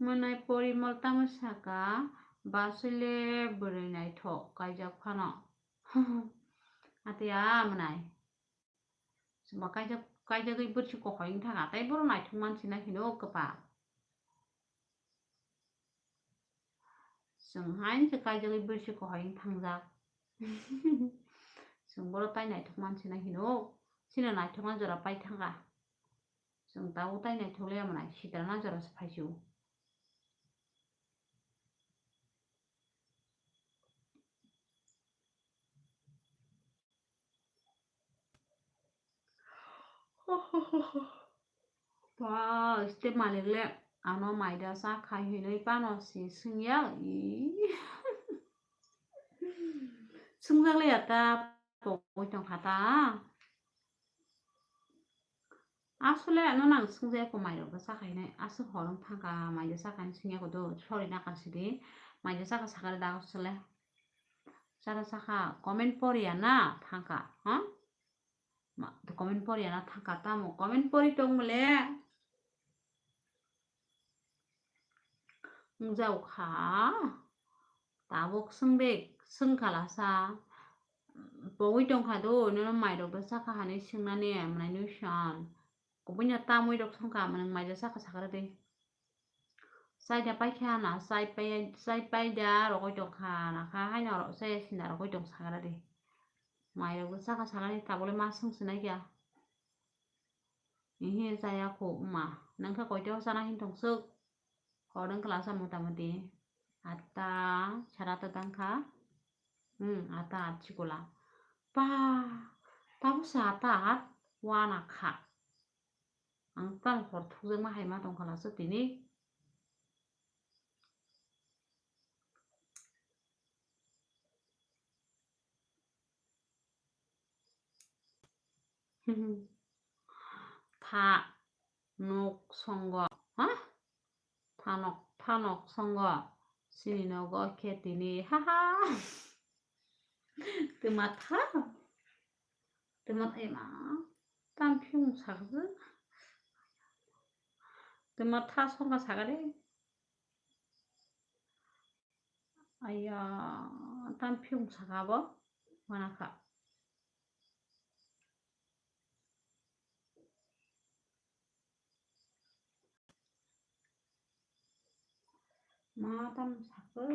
Mwnai Porimol tamo saka, basile bwrwi naithok kaijak phano. Ati a mwnai. Chwngbo kaijak, kaijagwi bwrwi si kohoi wng thanga, tei borok naithok mansi na hino kwpal. Chwng hain se kaijagwi bwrwi si kohoi wng thangjak. Chwng borok tai naithok mansi na hino, chini naithokma jora pai thangkha. Chwng tabuk tai naithok le mwnai, sitra na jora se phaisio. Ba, este malik le ano maida cha khai hinwi pano si swngya, i. Swngjak le ya ta, pogwi tong kha ta. Asole ano nang swngjak ko mairok da cha khai hinwi, aswk hor wng thangkha maida cha khai hinwi swngya ko do, sorry na kha sidi, maida cha kha sakha da asole. Chara sakha comment poriya na thangkha, ha? Ma, comment poriya na thangkha tamo comment pori tong mole. Wngjago kha. Tabuk swng de, swng khala sa. Pogwi tong kha do, nono mairok da chakha hani swngnani, mwnai nw san. Kubui no tamwi rok song kha, mwnang maida chakha sakra de. Chai da pai kha na, chai pai, chai pai da rogwi tong kha na kha, haino oro chai sinda rogwi tong sakra de. Mairok da chakha sakra de, tabole ma swng sinai kya. Ihi chaya kho ma, nang kha koito chana hin tong swk. Hor wng kla sa motamoti atta sara ta tang kha. Hmm, atta at chikula. Pa, tabo sa atta at wana kha. Ang tang hor thukjakma hai ma tong kha la sa tini. Tha nok songo, ha? Thanok, thanok songo. Sini nogo khe tini, ha ha. Twma tha. Twma ema. Tam phiung sakjak. Twma tha songo sakare. Aya, tam phiung saka bo, mana kha. Ma tam saka.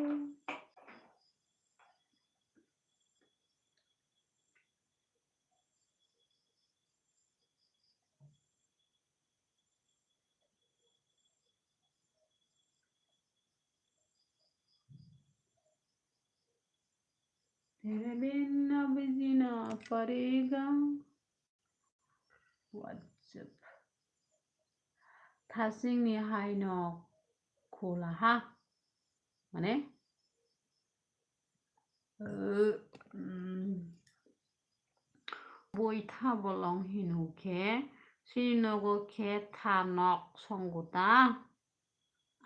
Terebin abijina pariga. WhatsApp. Thasingni haino khula ha. Mane? Bui tha bolong hino khe, sini nogo khe thanok songo ta.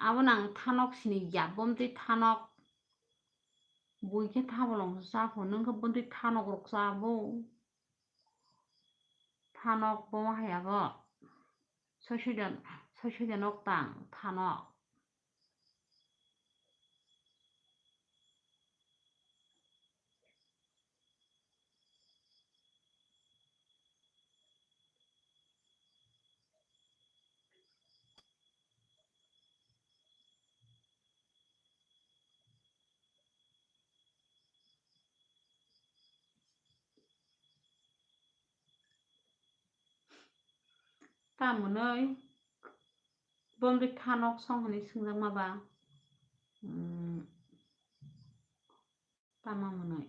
Abo nang thanok sini ya, bomtwi thanok. Bui khe tha bolong sa pho, nung khe bomtwi thanok rok sa bo. Thanok bo ma hai ago. Soi soi jan, soi soi jan nok tang thanok. Tamoni bomtwi thanok song hwnwi swngjakma ba? Tama mwnwi.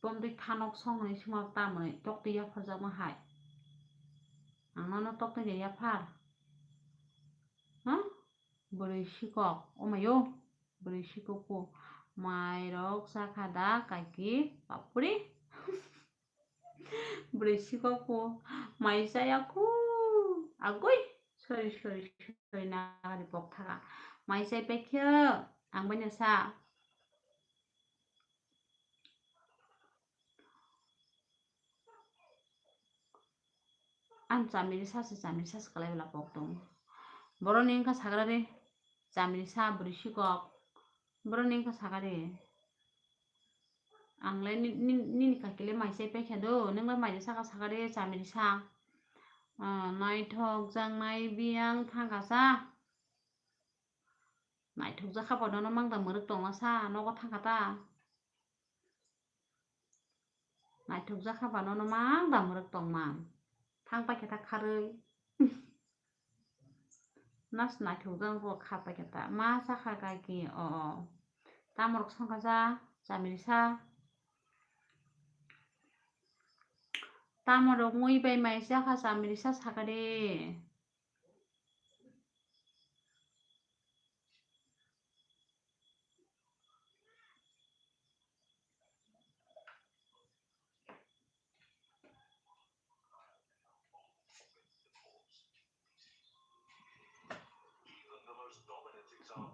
Bomtwi thanok song hwnwi swngma tamoni toktwi yapharjakma hai. Ang nono toktwi de yaphar. Ha? Bwrwi sikok. Omayo. Bwrwi sikok bo. Mairok chakha da kaiki papuri. Bwrwi sikok bo mai chaya khu. Agoi. Sorry, sorry, sorry, nagari pok thaga. Mai chai paikhe ang bai no sa. Ang chamiri sa se, chamiri sa se kalai bela pok tong. Boroni wngkha sagra de. Chamiri sa bwrwi sikok. Boroni wngkha sakha de. Ang le ni, ni, nini kaki le mai chai paikha do, nung le mai saka sakha de, chamiri sa. Ah, naithok jaknai biyang thangkha sa. Naithok jakha bo nono mangda mwrwk tongma sa, nogo thangkha ta. Naithok jakha ba nono mang da mwrwk tongma. Thang paikha ta kharwi. Nas naithok jang bo kha paikha ta. Ma sakha kaiki o o. Tamorok songkha sa, chamiri sa. Tamorok mui bai mai sakha chamiri sa sakha de.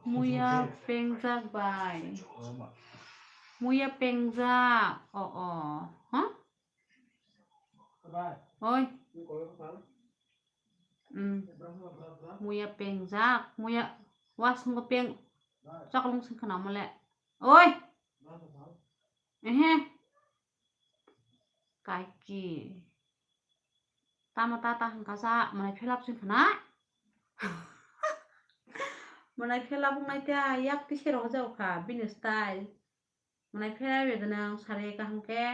Muya pengjak bai. Muya pengjak. O o. Ha? Oi. Hmm. Muya pengjak, muya wasung ko peng. Chaklung sing khna mole. Oi. Ehe. Kaki. Tamo tata hangkasa mwnai phelap sing khna. Mwnai phelap wngnai ta yak tise rok jao kha bini style. Mwnai phelap ya nang sari kaham khe.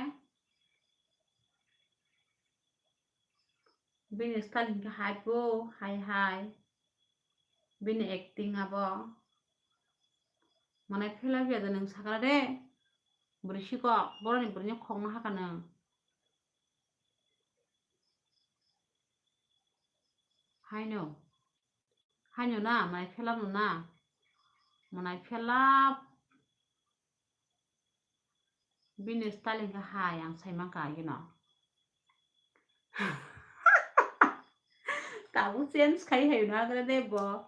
Bini style hinkhe hai po, hai hai. Bini acting abo. Mwnai phelap ya nang sakra de. Bwrwi sikok, boroni bwrwini khokno haka nang. Haino. Haino na, mwnai phelap no na. Mwnai phelap. Bini style hinkhe hai ang sai mankha agino. Tabuk change khai hai no agra de bo.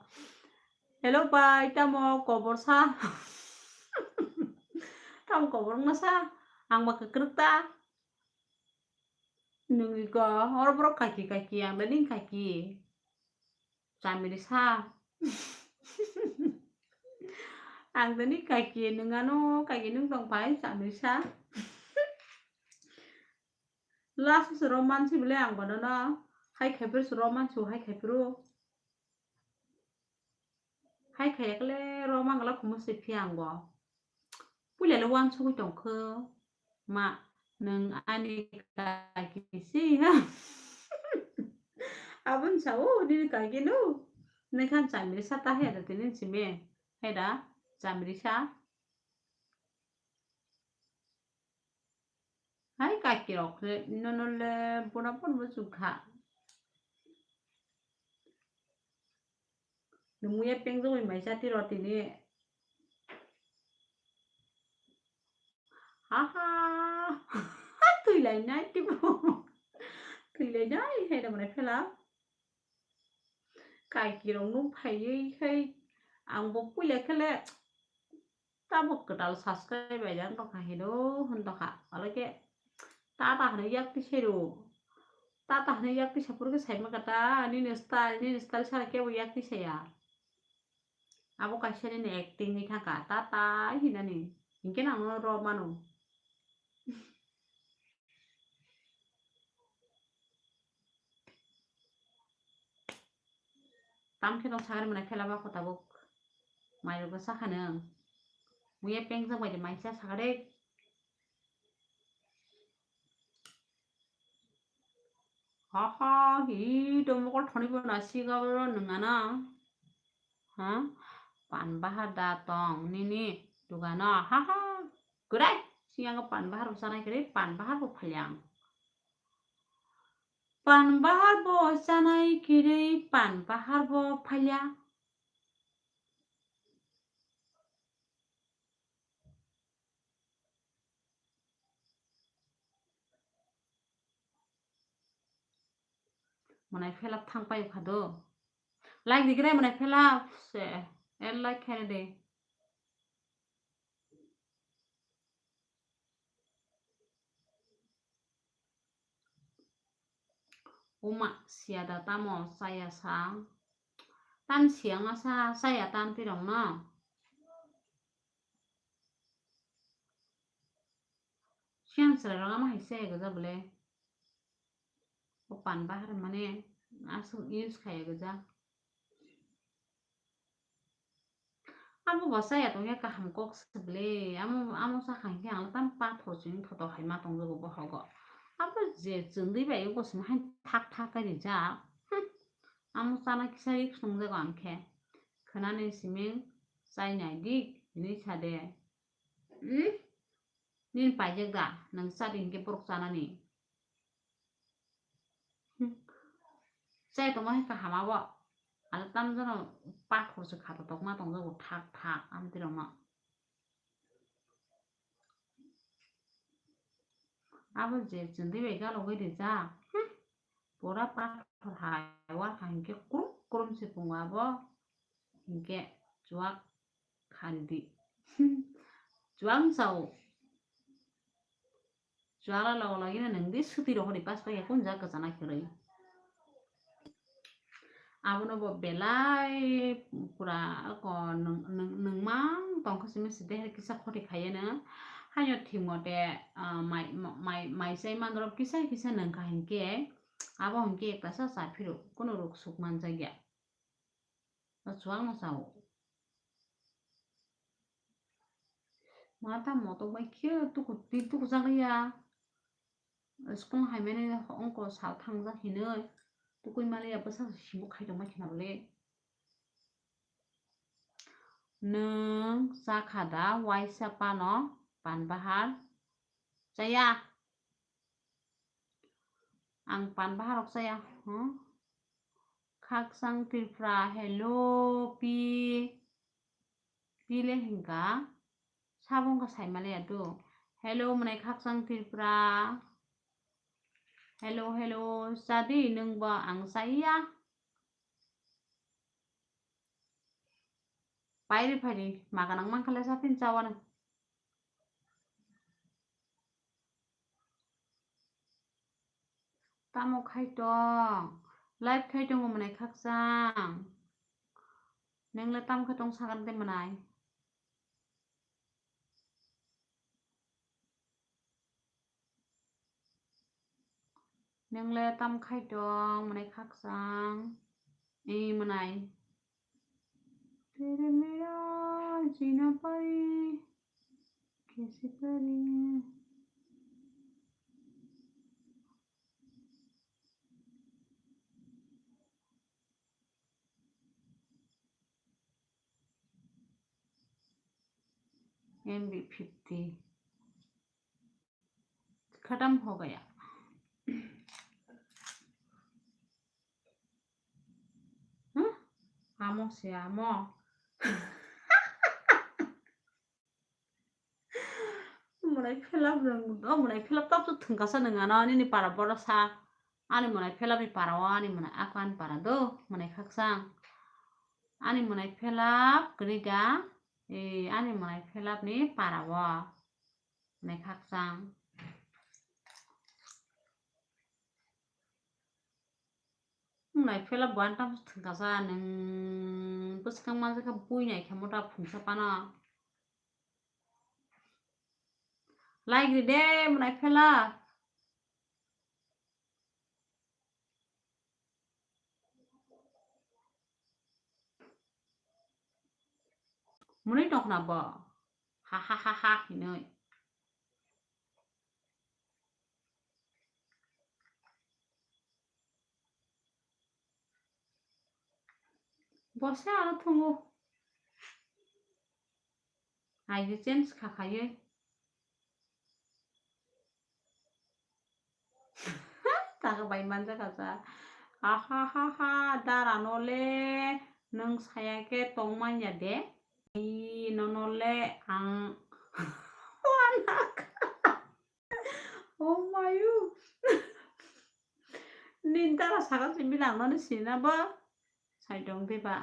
Hello bai, tamo kobor sa? Tamo kobor wngna sa? Ang ba kwkrwk ta? Nungwi ko, oro borok kaki kaki, ang da ning kaki. Chamiri sa. Ang da ning kaki, nung ano kaki nung tong pai, chamiri sa. Last se roman si bole ang bono no. Hai khai phuru se roman su, hai khai phuru. Hai khaya kle ro mangala khumu se phiya ang bo. Puila le wansugwi tong kho. Ma, nwng ani kaki si ha. Aboni sa o, nini kaki no. Nwng khan chamiri sa ta hai da tini simi. Hai da, chamiri sa. Hai kaki rok se, nono le bona pon bo chukha. Numuya peng jogoi mai chati ro tini. Ha ha. Twi lai nai tipo. Twi lai nai hai da mane phela. Kaki rok nuk phaiwi khai ang bo puila khele. Tabuk kwtal subscribe bai jang tongkha hino hwn tongkha. Alake tata hwnwi yak tisai rw. Tata hwnwi yak tisa phuru khe saima kata nini style, nini style sara kebo yak tisaya. Abo kaisa nini acting ni thangkha tata hinani. Hinkhe nang no ro mano. Tam khe tong sagari mwnai phela ba kho tabuk. Mai rok sakha nang. Muya peng jak bai de mai cha sagari. Ha ha, hi do mokol thoni bo na siga bo nung ana. Ha? Pan bahar da tong nini dugano. Ha ha. Gudai, siyang pan bahar bo sanai kiri, pan bahar bo phalyang. Pan bahar bo chanai kiri, pan bahar bo phalya. Mwnai phelap thang pai kha do. Like di gre mwnai phelap se. Er like khe de. Uma siya da tamo saya sa. Tan siyang asa saya tan tirong no. Siyang chwrai rok ama hai saya gajak bole. O pan bahar mane aswk use khaya gajak. Amo bo chaya tongya kaham kok se bwle. Amo, amo sakha hinkhe ang tam pathor chini thotok hai ma tongjago bohogo. Abo je chwngwi bai o bosong hai thak thak khe rijak. Hmm. Amo chana kisa rik songjago ang khe. Khwnani siming chai nai di hinwi sa de. Hmm? Nini paijak da, nwng chadi hinkhe borok chanani. Hmm. Chai tongma hai kaham abo. Ano tamjano pathor se kha tongma tongjago thak thak amtwi rokno. Abo je chwngwi bai galogwi rijak. Hmm. Pura pathor hai, wa hai hinkhe krum krum se pungo abo. Hinkhe chuwak kharidi. Chuwak sao. Chuwak la logo logino nwng di suti rohori pas pai kun jak kwchana kwrwi. Abono bo belai pura ko nwng, nwng, nwngmang tongkha simi side hai kisa khoti khaiya no. Haino thwngmode, ah, mai, mai, mai chai mandorok kisa kisa nwngkha hinkhe abo hinkhe ekta sa cha phiro kuno ruk suk manjakya. O chuwak no chao. Ma tamo tongbai khe tuku, tuku jak ya. School haimani ongko sal thangjak hinwi tukui maliya bwsa simo khai tongma kheno le. Nwng chakha da waisa pano pan bahar? Chaya. Ang pan baharok chaya. Hmm? Khakchang Tripura, hello, pi, pi le hinka. Sabo wngkha saimaliya do. Hello, mwnai Khakchang Tripura. Hello, hello, chadi nwngbo ang chaya. Pairi phairi maganang mankha le saphin chawano. Tamo khai tong? Live khai tongo mwnai Khakchang. Neng le tam khe tong sagan de mwnai? Neng le tam khai tong mwnai Khakchang? Ee mwnai. Tere mera jina pari, kaise pari? M B fifty. Khatam ho gaya. Huh? Amo se amo. Mwnai phelap rwng, o mwnai phelap tabuk thwngkasa nwng ano nini para borok sa. Ani mwnai phelapni para o ani mwnai ako ani para do mwnai Khakchang. Ani mwnai phelap kwrwi da, ee ani mwnai phelapni para o mwnai Khakchang. Mwnai phelap bo ani tamo thwngkasa nwng bwskang manjakha bui nai khe mota phungsa pano. Like ride mwnai phelap. Mwnwi tongkhna bo ha ha ha ha hinwi. Bo se aro thungo. Aidi change kha khaiwi. Taka bai manja kacha. Ahahaha, dara no le nwng saya khe tong manya de. Ee, nono le ang wanakha. Oh mayu. Nini dara sakha simi nang nono sini na ba? Sai tong de ba?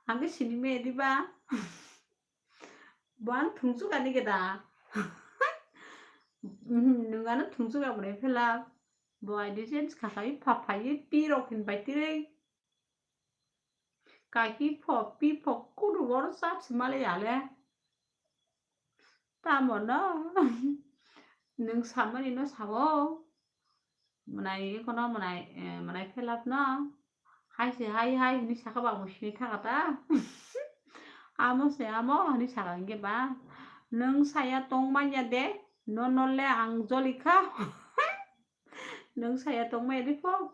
Ang khe sini me di ba? Bo ano thwngchuk ani khe da? Nwng ano thwngchuk abo de phela. Bo aidi change kha khai pha phaiwi pi rok hin bai tirwi. Kaki pho, pi pho, kudu boro chap se male ya le. Tamo no? Nwng samani no sao. Mwnai kono mwnai, eh, mwnai phelap no. Hai se hai hai hini saka ba mo sini thaka ta. Amo se amo hini saka hingke ba. Nwng saya tong manya de, no no le ang joli kha. Nwng saya tong manya de pho.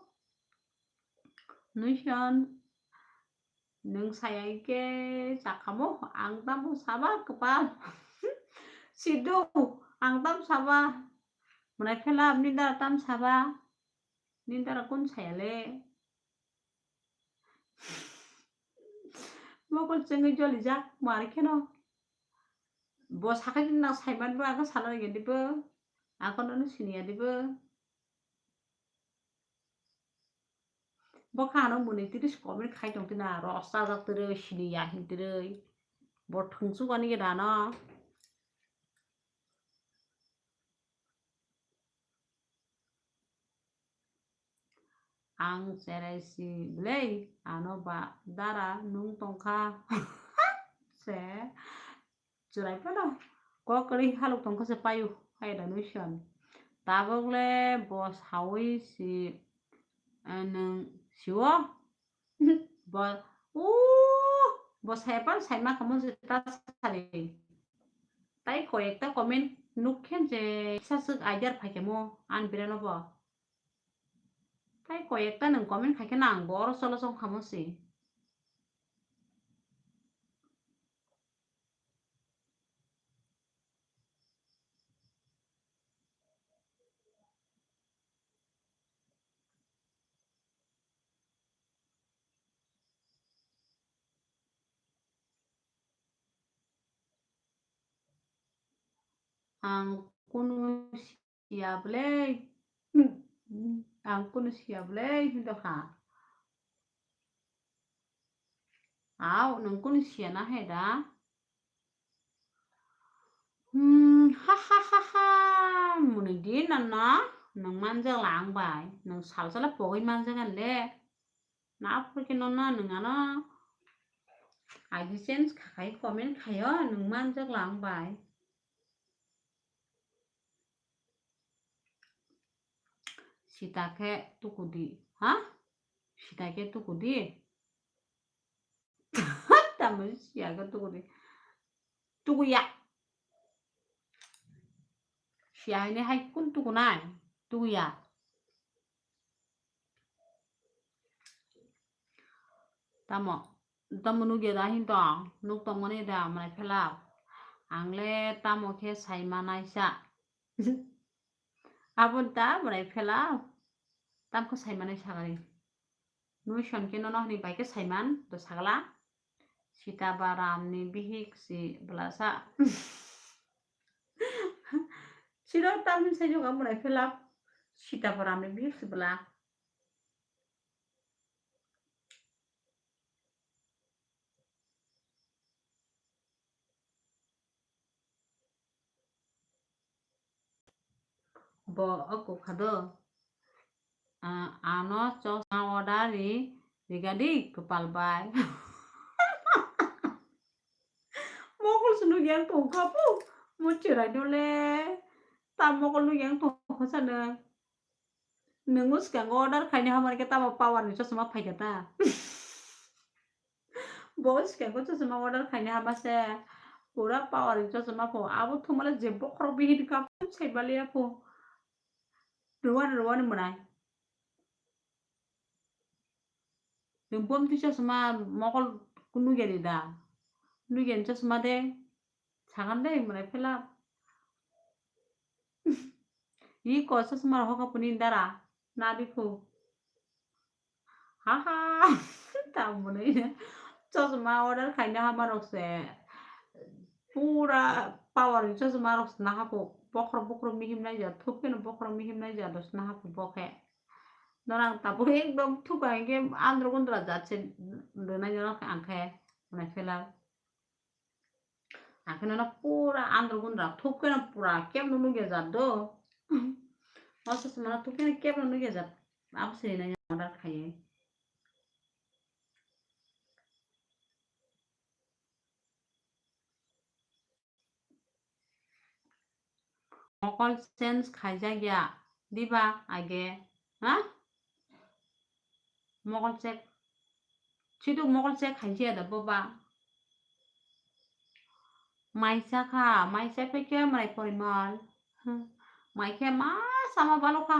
Nuison, nwng saya khe chakhamo, ang tamo saba kwpal. Sido, ang tam saba. Mwnai phela nini dara tam saba. Nini dara kun saya le? Mokol chengwi jolijak, mari kheno. Bo sakha nini nang saiman bo, ang khe sana rwngya dibo. Ang kono no siniya dibo. Bo kha ano mwnwi tiri comment khai tong tini, ros chajak tiri, sini ya hin tiri. Bo thwngchuk ani gana no. Ang cherai si belai, ano ba dara nung tongkha. Se churai phano kok kwrwi halok tongkha se paio, hai da nuison. Tabok le bo sawi si, eh, nwng siwo. Bo, o, bo sai pan sai ma kamo se ta sari. Tai koi ekta comment nuk khe je kisa swk idea phai kamo an birano bo. Tai koi ekta nwng comment khai khe nang bo oro cholo chong kamo se. Ang kunu siya belai. Ang kunu siya belai hinto ha. Au, nwng kunu siya na hai da? Hmm, ha, ha, ha, ha. Muni di na na, nwng manjak lang bai. Nwng sal sala pogwi manjak le. Na phurkhe no na nwng ano I D change khakai comment khaio nwng manjak lang bai. Sita khe tukudi, ha? Sita khe tukudi. Tamo siya khe tukudi. Tukuya. Siya haini hai kun tukunai. Tukuya. Tamo, tamo nugya da hinto, nuk tongmani da mwnai phela. Ang le tamo khe sai manai sa. Aboni ta mwnai phela. Tamkhe sai manai sagari. Nuison khe nono hwnwi bai khe saiman do sagla. Sita ba Ram ni bihik si bwlasa. Siro tamni sai joga mwnai phela. Sita ba Ram ni bihik si bwla. Bo o kok kha do. Ah, ano chosma order ri, rigadi kwpal bai. Mokol se nugya tongkha pu. Mo cherai dole. Ta mokol nugya tongkha sana. Nungo swkango order khaini hamar khe tamo power ni chosma phaikha ta. Bo swkango chosma order khaini hama se pura power ni chosma pho. Abo thumale je bokhorok bihini kap sai baliya pho. Rwani rwani mwnai. Nwng bomti chosma mokol nugya ni da? Nugya ni chosma de. Sagan de mwnai phela. Iko chosma rok hoka puni dara. Na bikhu. Ha ha. Ta mwnai. Chosma order khaina hama rok se. Pura power ni chosma rok se naha pho. Bokhorok bokhorok mihim naija. Thupkeno bokhorok mihim naija. Dos naha pho bokhe. Norang tabuk ekdom thuka hinkhe andro gundra jat se rwnai norok ang khe mwnai phela. Ang khe nono pura andro gundra thuk khe no pura kebno nugya jat do. O chosma no thuk khe no kebno nugya jat. Abo se rwnai order khaye. Mokol change khaijak ya diba age, ha? Mokol check. Situ mokol check khaijak ya da boba. Maisa kha, maisa phe khe mwnai porimal. Mai khe ma sama balo kha.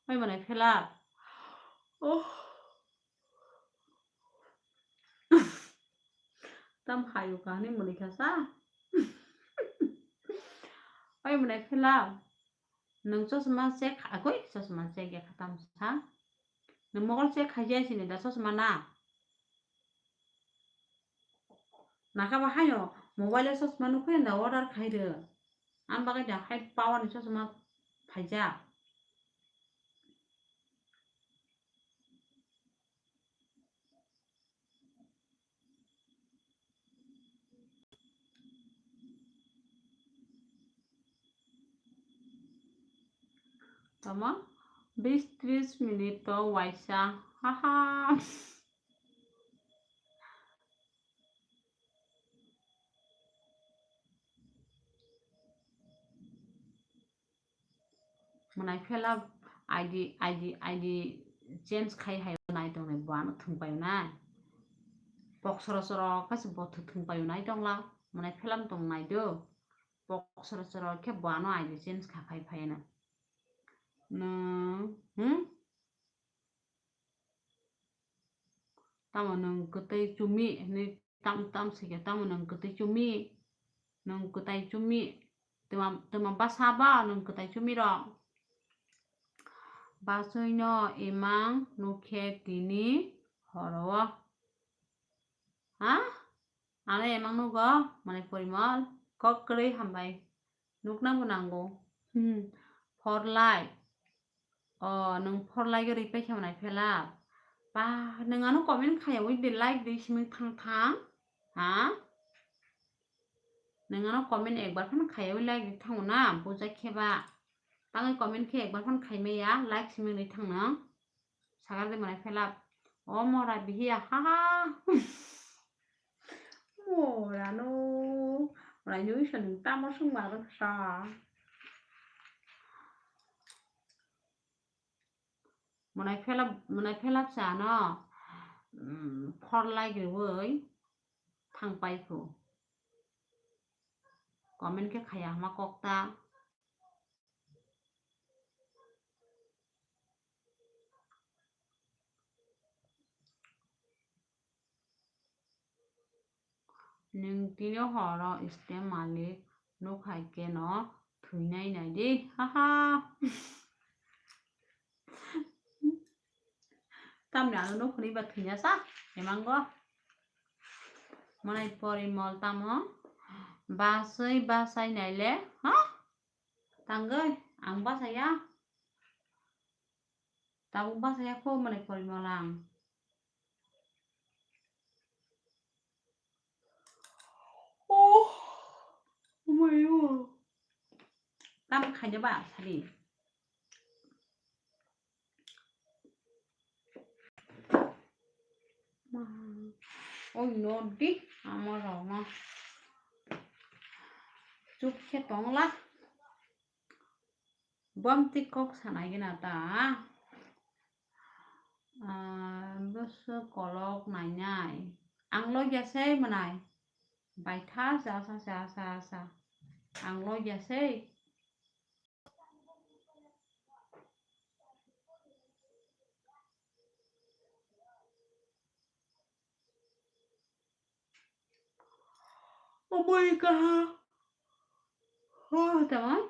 Oi mwnai phela. Oh. Tam hayu kahani muni khasa. Oi mwnai phela. Nwng chosma check, agoi chosma check ya khatam sa. Nwng mokol check khaijai sini da chosma na. Nakha ba haino mobile o chosma nukhe da order khairw. Ang bagwi da hai power ni chosma phaijak. Tamo bis tris minute to waisa. Haha. Mwnai phela I D, I D, I D change khai hai nai tongnai bo ano thwng paio nai. Pok soro soro khe se bo thwng paio nai tongla. Mwnai phela tong nai do. Pok soro soro khe bo ano I D change kha khai phai na. Nwng, hmm? Tamo nwng kwtwi chumi hinwi tam tam sikhe, tamo nwng kwtwi chumi, nwng kwtai chumi, twma, twma basa ba nwng kwtai chumi rok. Basui no imang nukhe tini horo. Ha? Ano emang nugo, mane Porimol, kok kwrwi hambai. Nukna bo nango. Hmm. Forlai. O, nwng forlai gari pai khe mwnai phela. Ba, nwng ano comment khaya wi de like de siming thang thang. Ha? Nwng ano comment ekbar phano khaya wi like de thango na, bujak khe ba. Tangwi comment khe ekbar phano khai maya, like siming de thang nwng. Sagar de mwnai phela. O mora bihiya, ha ha. Mora no. Mwnai nui sa nwng tamo sung ma rwksa. Mwnai phela, mwnai phela sa no. Mm, forlai gwi thang pai phu. Comment khe khaya hama kok ta. Nwng tini horo stem malik nuk hai khe no thwinai nai di. Haha. Tamni ano nuk hwnwi ba thwina sa emango. Mwnai Porimol tamo basui basai naile, ha? Tangwi ang basaya. Tabuk basaya kho mwnai Porimol ang. Oh, mayo. Tam khaina ba sadi. Oi no di, ama rok no. Chup khe tongla. Bwmtwi kok sanai gina ta. Ah, bwswk kolok nainai. Ang logia sei mwnai. Baitha sa sa sa sa sa. Ang logia sei. Bui kaham. Oh, tamo?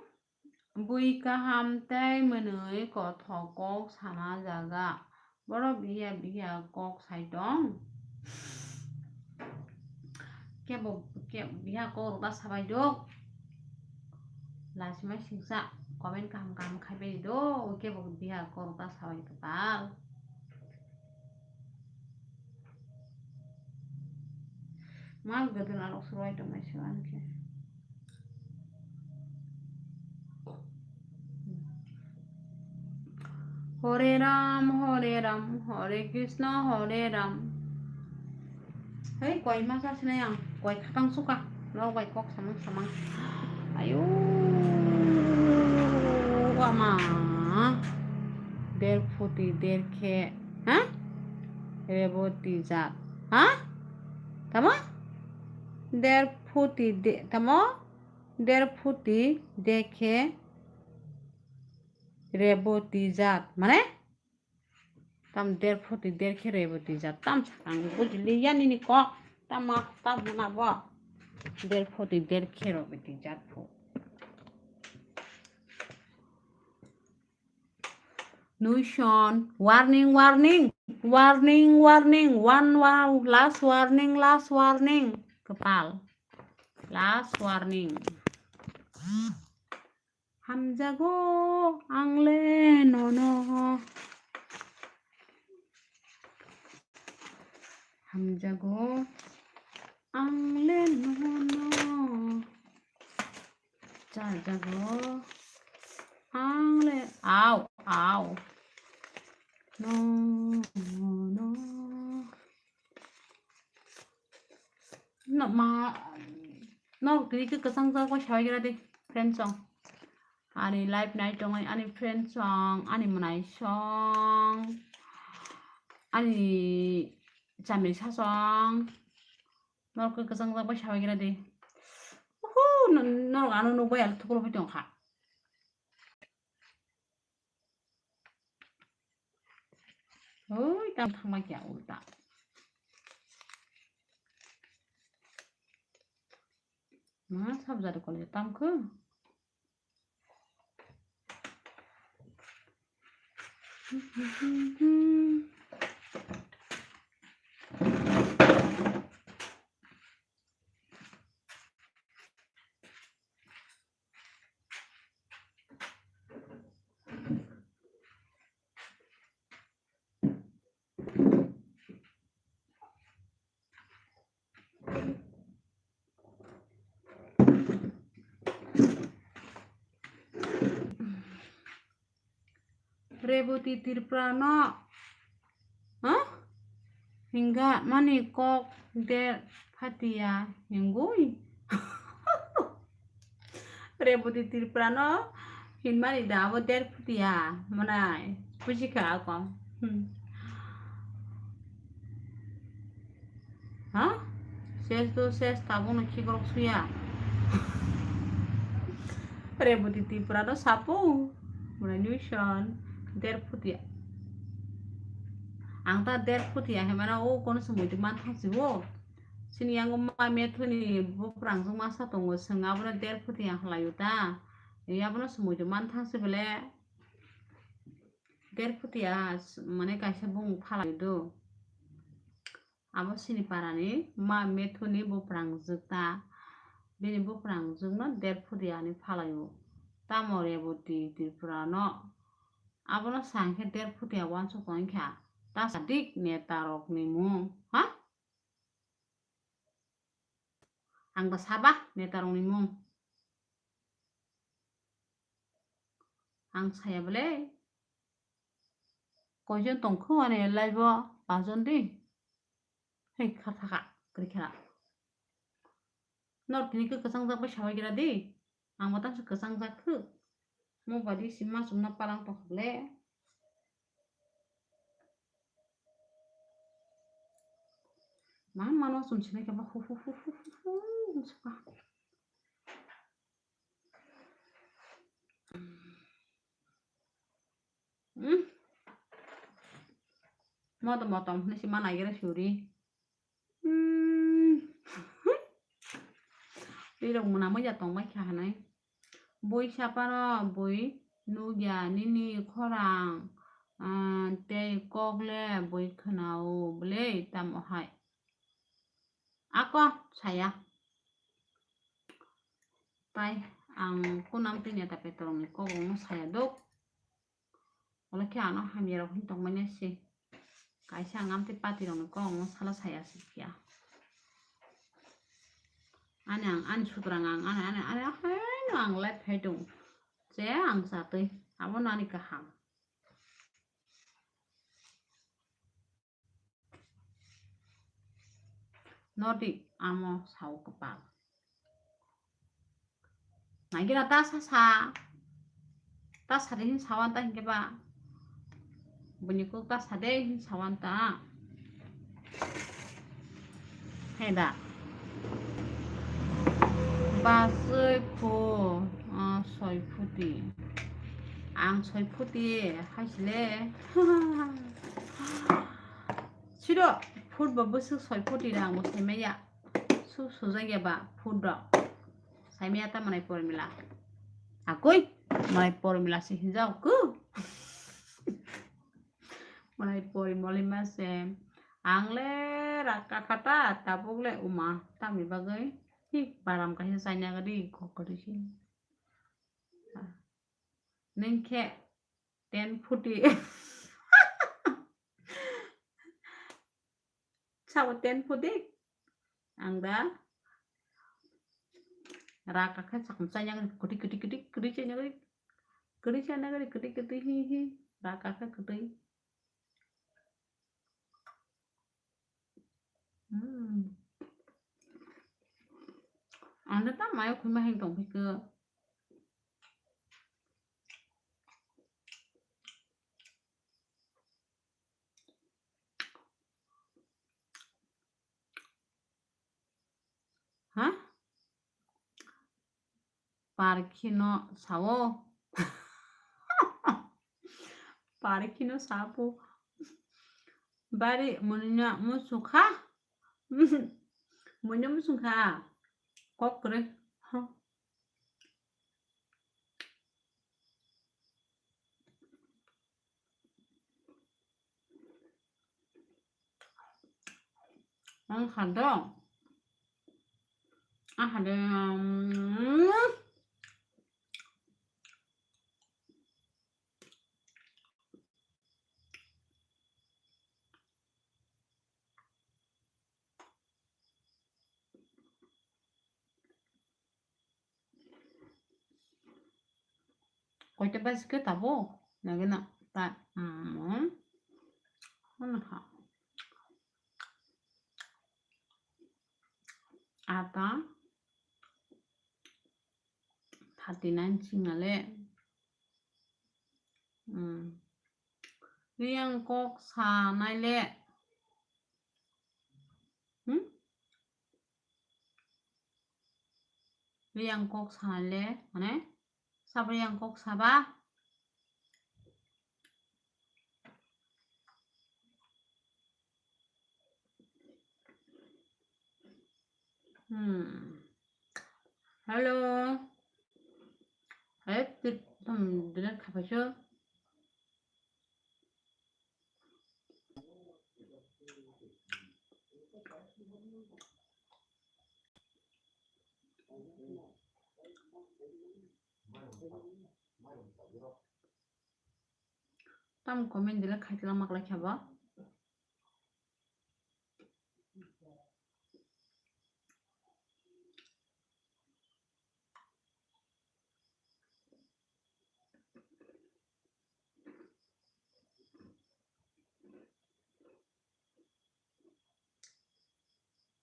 Bui kaham tei mwnwi kothok kok sana jaga. Borok bihiya bihiya kok sai tong. Kebo, ke, bihiya kok rwda sabai dok. Lasimai singsa comment kaham kaham khai bai do, kebo bihiya kok rwda sabai kwtal. Ma gadon arok surai tong nai se ani khe. Hore Ram, Hore Ram, Hore Krishna, Hore Ram. Hei, koi ma sa sinai ang, koi khatang suka, norok bai kok samang samang. Ayo, ama. Der phuti, der khe, ha? Reboti jat, ha? Tamo? Der phuti, de, tamo? Der phuti, de khe, reboti jat, mane? Tam der phuti der khe reboti jat tam sakang bujili ya nini kok tam ma tam huna bo der phuti der khe reboti jat phu. Nuison warning, warning, warning, warning, one, one, last warning, last warning, kwpal, last warning. Hamjago ang le nono. Hamjago ang le nono. Chajago Ang le, au, au. No, no, no. No, ma, no, twi khe kwchang jak bai sabai gra di, friend song. Ani live nai tongo, ani friend song, ani mwnai song, ani chamisa song. Norok khe kwchang jak bai sabai gra di. Uhu, no-, norok ano nukbai, ang thuklubui tongkha. Oi, tam thangma kya ulta. Ma sabjado kole tam kho. Reboti Tripura no, ha? Hinga mani kok der phatia hingui. Reboti Tripura no hinmani da abo der phatia manai buji kha ako. Hmm. Ha? Ses do ses, tabukno khikrok suya. Reboti Tripura no sapo. Mwnai nuison der phutia. Ang ta der phutia hemana o kono se muitu man thang si o. Sini yango ma methuni buprang jwng masa tongo, swng abono der phutia hwlaio ta. Abono se muitu man thang si bele. Der phutia s-, mane kaisa bung phalai do. Abo sini parani ma methuni buprang jwkta. Bini buprang jwkno der phutia hinwi phalaio. Tamo Reboti Tripura no abono sa hinkhe der phutia uansuk tong kha. Ta sadik neta rokni mung. Ha? Ang ba saba neta rokni mung. Ang saya bole. Koijon tongkho ani live o pajon di. Hei kha thaka kri kha. Nor tini khe kwchang jak bai sabai gira di. Ang bo tangsa kwchang jak khe. Mo badi si ma chumna palang tong kha bole. Ma mano chum sinai khe ba hu hu hu hu hu hu. Hmm. Motom motom hwnwi se ma naigra suri. Hmm. Rirok mwnamwi ya tongbai kha hwnwi. Bui saparo bui nukya nini khorang, ah, tei kok le bui khwnao bwle tamo hai. Ako saya. Tai ang kunam tini ta petrol ni kok wngno saya dok. Wala khe ano hamya rok hin tong manya se. Kaisa ang amtwi pati rok ni kok wngno sala saya se kya. Ani ang ani sutrang ang ani ani ani haino ang life hai dong. Je ang satwi abo nani kaham. Nodi amo sao kwpal. Naigira ta sa sa. Ta sa de hin sawan ta hinkhe ba. Bini kok ta sa de hin sawan ta. Heda. Basui phu, ah, soi phuti. Ang soi phuti, haisile. Siro, phut bo bwswk soi phuti rang bo saimaya. Su sujak ya ba phut rok. Saimaya ta manai pormila. Akoi, manai pormila se hinjak ku. Manai pori moli ma se. Ang le raka khata, tabuk le uma. Tamni bagwi. Hi, baram kaisa chaina gadi, kok gadi se. Neng khe ten phuti. Sabo ten phuti. Ang da. Raka khe chakma chaina gadi, kuti, kuti, kuti, kuti chaina gadi. Kwtwi sana gari kwtwi kwtwi hi hi. Ba kaka kwtwi. Hmm. Ang ta mayo khunba heng tong phikho. Ha? Parkhino sao. Parkhino sapo. Bari munina musukha. Munina musukha. Kok kre. Ha. Ang hado. Ang hado. Koita baji khe tabuk? Nagina ta, mm, ano ha. Ata thirty nine singa le. Hmm. Riyang kok sanai le. Hmm? Riyang kok sanai le, mane? Sabo riyang kok saba? Hmm. Hello. Hey, tu-, tam dinner khapaicho. Tam comment dile khaitla maklai khaba.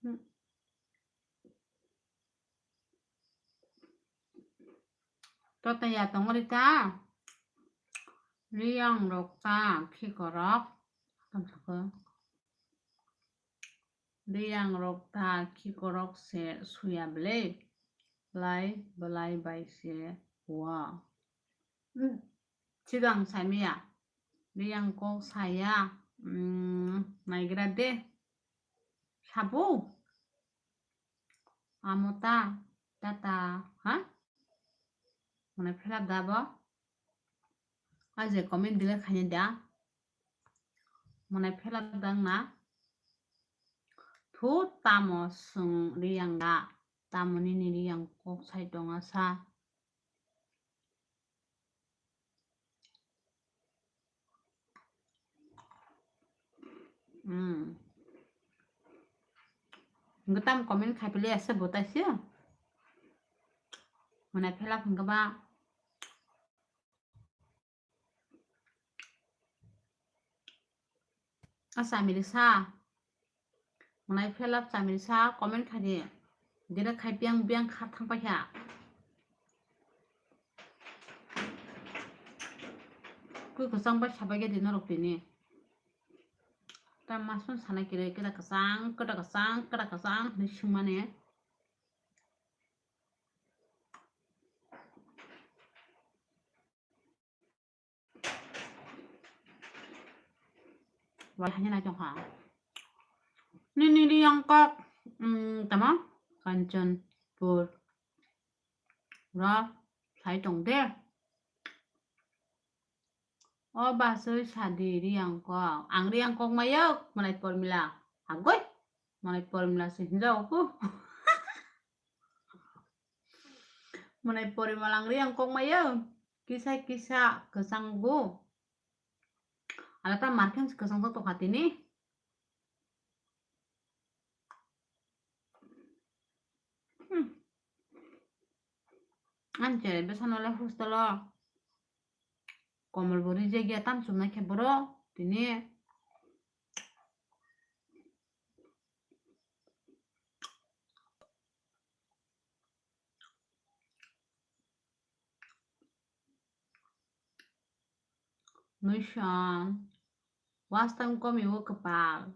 Hmm. Tota ya tongori ta. Riyang rok ta khikorok. Tam sako. Riyang rok ta khikorok se suya bele. Lai belai bai se wa. Hmm. Sidang saimaya. Riyang kok saya. Hmm, naigra de. Sabo. Amo ta, tata, ha? Mane philap da bo? Aje comment dile khani da. Mane philap dang na. Thu tamo sung riyang da. Tamo nini riyang kok sai tonga sa. Hmm. Gwtam comment khai pili asa botaisi. Mane phela phungkha ba. Asa mili sa. Mwnai phelap chamil sa comment khaidi. Dira khai piang biang kha thang paikha. Kui kwchang bai sabai khe di norok tini. Ta masung sana kire kira kwchang, kira kwchang, kira kwchang hinwi swngmani. Wal hanya na chong ha. Nini riyang kok, mm, tama? Kanchanpur. Ro, sai tong de. O basui sadi riyang kok. Ang riyang kok mayok, mwnai Pormila. Agoi, mwnai Pormila se hinjao ku. Mwnai Pormila ang riyang kok mayok. Kisa kisa kwchang gu. Ala ta markhem se kwchang tokha tini. Hmm. Ang chere bwsano le hostel o Komol bo rijak ya, tam chumnai khe boro tini. Nuisang. Watch time komi o kwpal.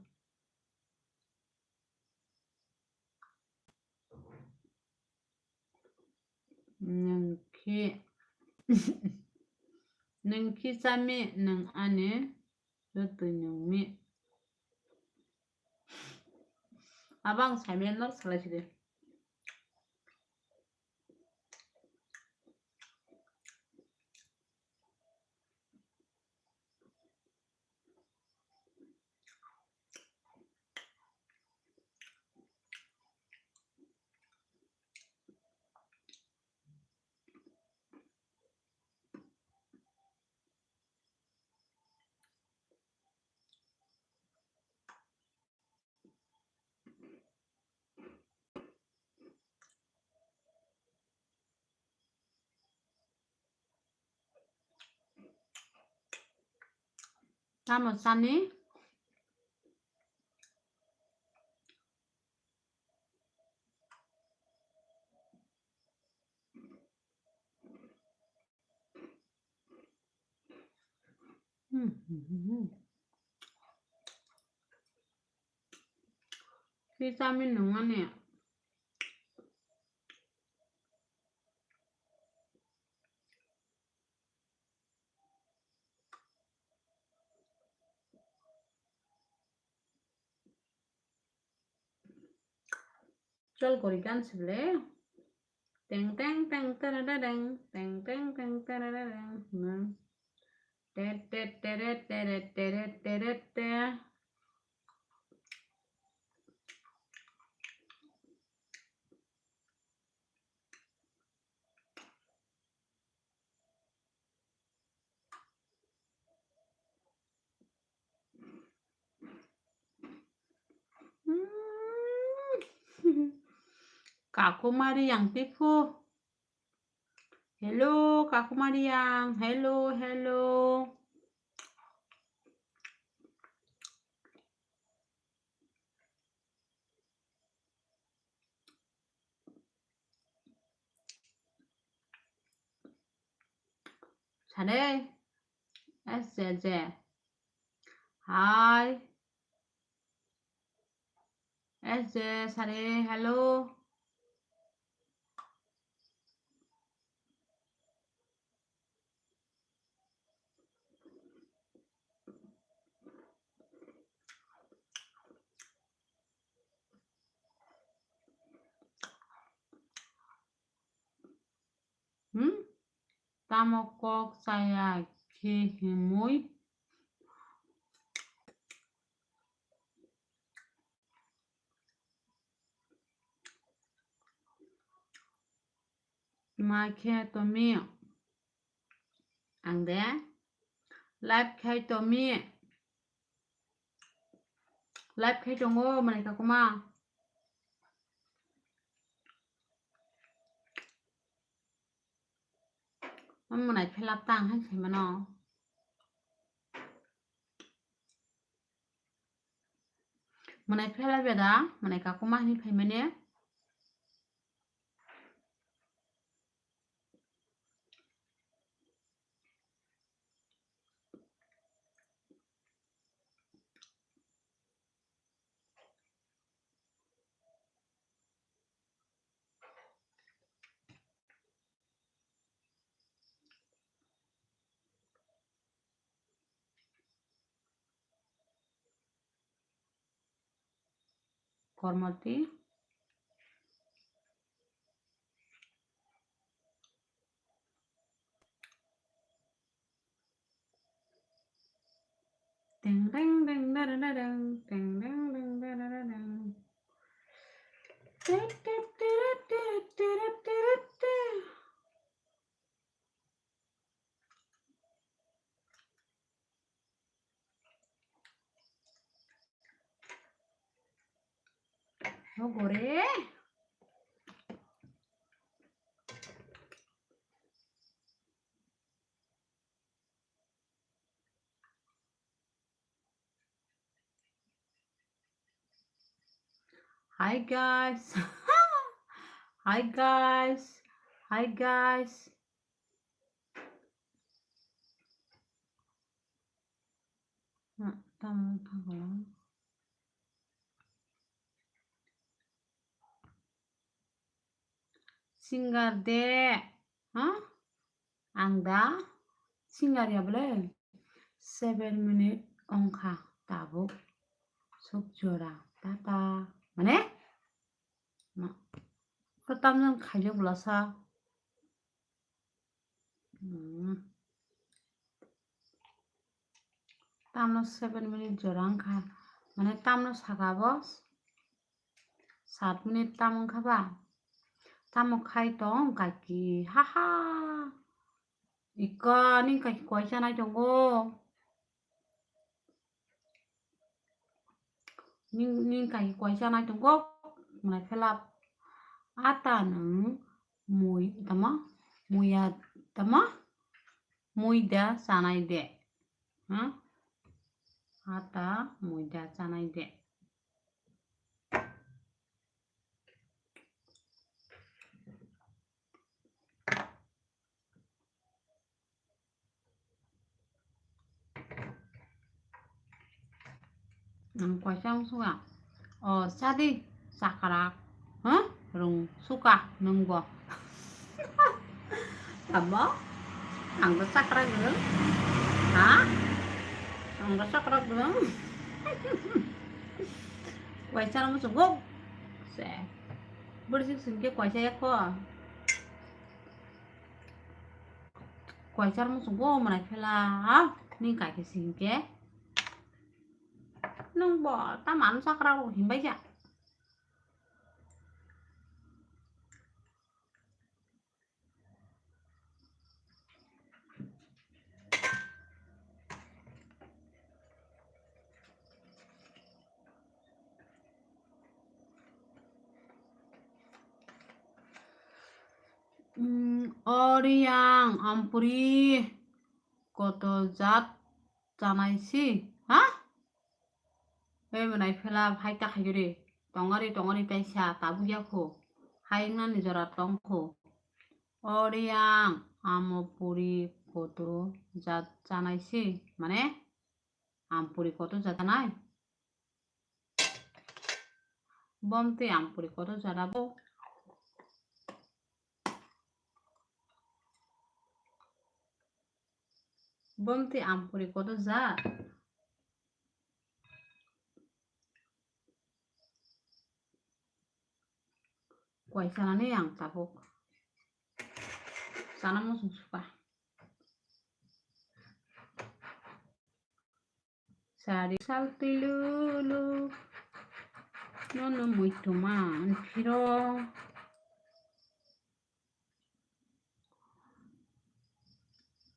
Nwng khe, nwng khe chami, nwng ani jotoi nwng mi. Abo ang saimanya no salai sidi. Tamo sani? Vitamin nungani. Chol gori gan sible. Teng teng teng terereng, teng teng teng terereng. Hmm. Te te tere tere tere tere te. Hmm. Kakumari yang tipu. Hello, Kakumari yang. Hello, hello. Sare. S J J. Hi. S J, sare, hello. Hmm? Tamo kok chaya khe himwi? Ma khe tomi? Ang de live khai tomi. Live khai tongo, mwnai kakuma. Mwnai phela tang hai khaimano. Mwnai phela beda, mwnai kakuma hai phaimane. Kormoti. Teng deng deng da da da deng, teng deng deng da da da deng. Te te te re te re te re te re te. Hogore. Hi guys. Hi guys. Hi guys. Na, tamo tamo. Singer de, ha? Ang da singer ya bole. Seven minute ongkha tabuk. Suk jora tata. Mane? Ma. Ko tamjang khaijak bwlasa. Hmm. Tamno seven minute jora wngkha. Mane tamno saka bo sat minute tam wngkha ba? Tamo khai tong kaki. Ha ha. Iko ni kaki koi chanai tongo. Ning, ning kaki koi chanai tongo. Mwnai phelap. Ata nung mui tama, muya tama, muida chanai de. Ha? Ata muida chanai de. Ang kwaisa wngsuka. O, sadi, sakrak. Ha? Rung suka nungbo. Tamo? Ang bo sakrak rung. Ha? Ang bo sakrak rung. Kwaisa nungbo sungkuk. Se. Bwrwi singke kwaisa yakho. Kwaisa muchungo mwnai phela, ni kaki singke. Nung bo ta manu sakra rok himbai ja. Mm, o Riyang, ampuri koto jat chanai si, ha? Ei mwnai phela hai ta khayo re. Tongari, tongari taisa tabuk ya kho. Hai wngna ni jora tong kho. O Riyang, amo puri koto jat chanai si, mane ampuri koto jat chanai. Bom twi ampuri koto jat abo. Bom twi ampuri koto jat. Kwai chanani ang tabuk. Chana muchung suka. Sari salti lulu. Nono muitu man phiro.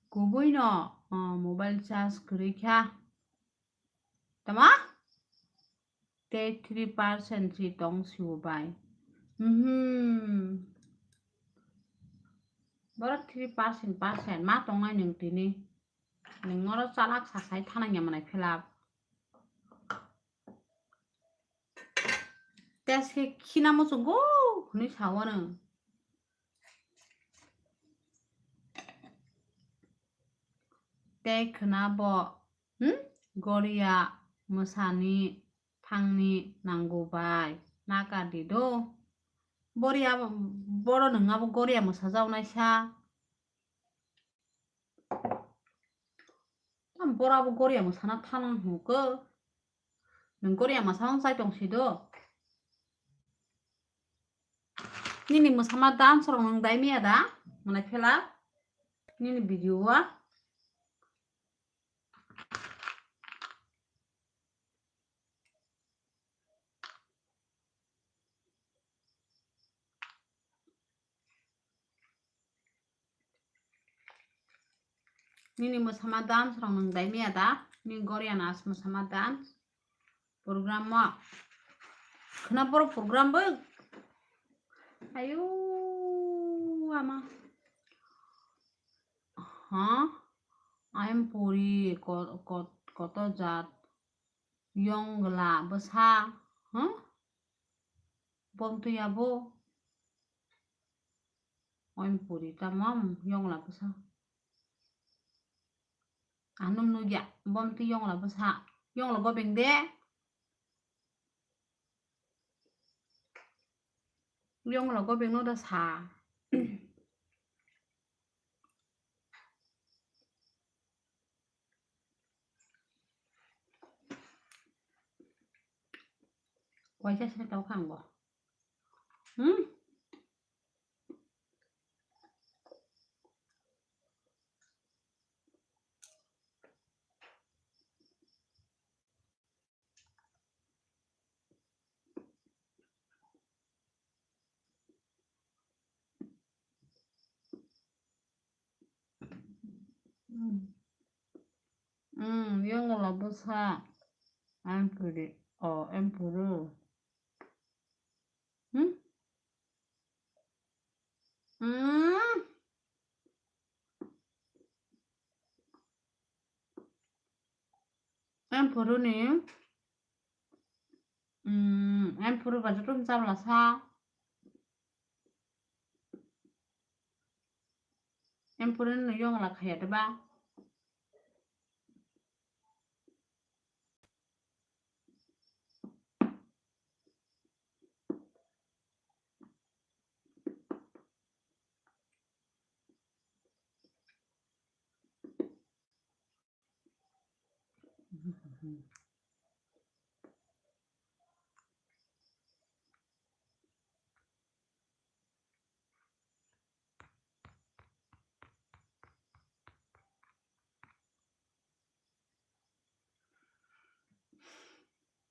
Kubui no, ah, mobile charge kwrwi kha. Tama? Tei three percent si tong sibo bai. Mhm. Borok three percent, percent ma tongnai nwng tini. Nwng oro chalak sasai thanang ya mwnai philap. Tei se khina muchungo hwnwi sao nwng. Tei khwna bo, hmm? Goria mwsani thangni nango bai naka di do. Boria, boro nwng abo goria mwsajak naisa. Tam boro abo goria mwsana thanang hwnkhe. Nwng goria mwsana chai tong si do. Nini mwsama dance rok nwng dai miya da? Mwnai phela nini video o. Nini mwsama dance rok nwng dai miya da? Ni Goria nas mwsama dance program o. Khwna boro program bo. Ayo ama. Ha? Ayang puri ko-, ko-, koto jat. Yongla bwsa, huh? Bom twi abo. Oim puri tamam yongla bwsa. Anum nugya bom twi yongla bwsa. Yongla gobeng de. Yongla gobeng no da sa. Waisa se tau kha ang bo. Hmm? Hmm. Hmm, yongla bwsa. Ampuri. Oh, ampuru. Hmm? Hmm. Ampuru ni. Hmm, ampuru ba joto ni chabla sa. Ampuru ni yongla khaya de ba.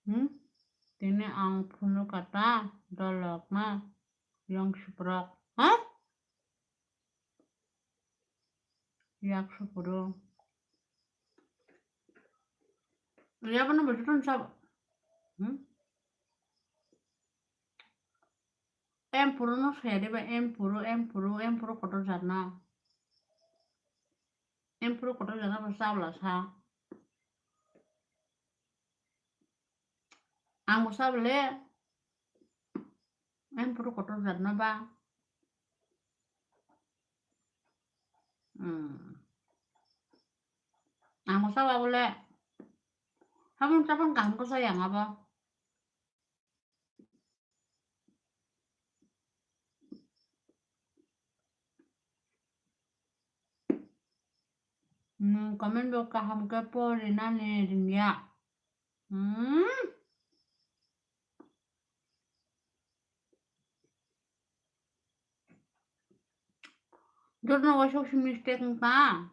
Hmm? Tini ang phunukha ta dolokma yong suprok. Ha? Yak supuru. Yabano bwtwtwng sab. Hmm? Empuru no saya de ba, empuru, empuru, empuru kotor jat no. Empuru kotor jat no bo chabla sa. Ang bo chabole. Empuru kotor jat no ba. Hmm. Ang bo chaba bole. Habang chabang kaham ko saya ang abo. Hmm, comment bo kaham khe porinani ringya. Hmm. Jotono waisa waisa mistake wngkha.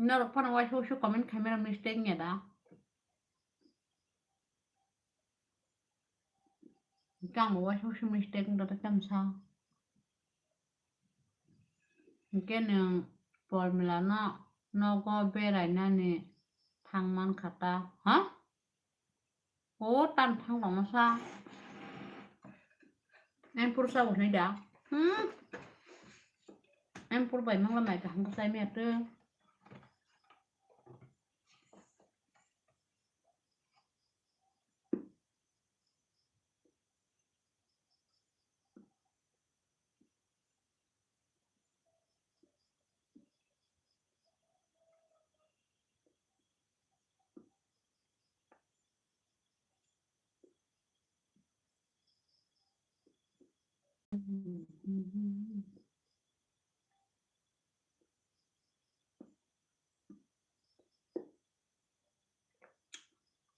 Norok phano waisa waisa comment khaimano mistake wngya da? Hwnkhe ang bo waisa waisa mistake wngkha da tamsa. Hwnkhe nwng Pormila no nogo berainani thang mankha ta, ha? O tan thang tongma sa. Empur sa bo hinwi da. Hmm. Empur bai mangla mai kaham khe chai maya twi.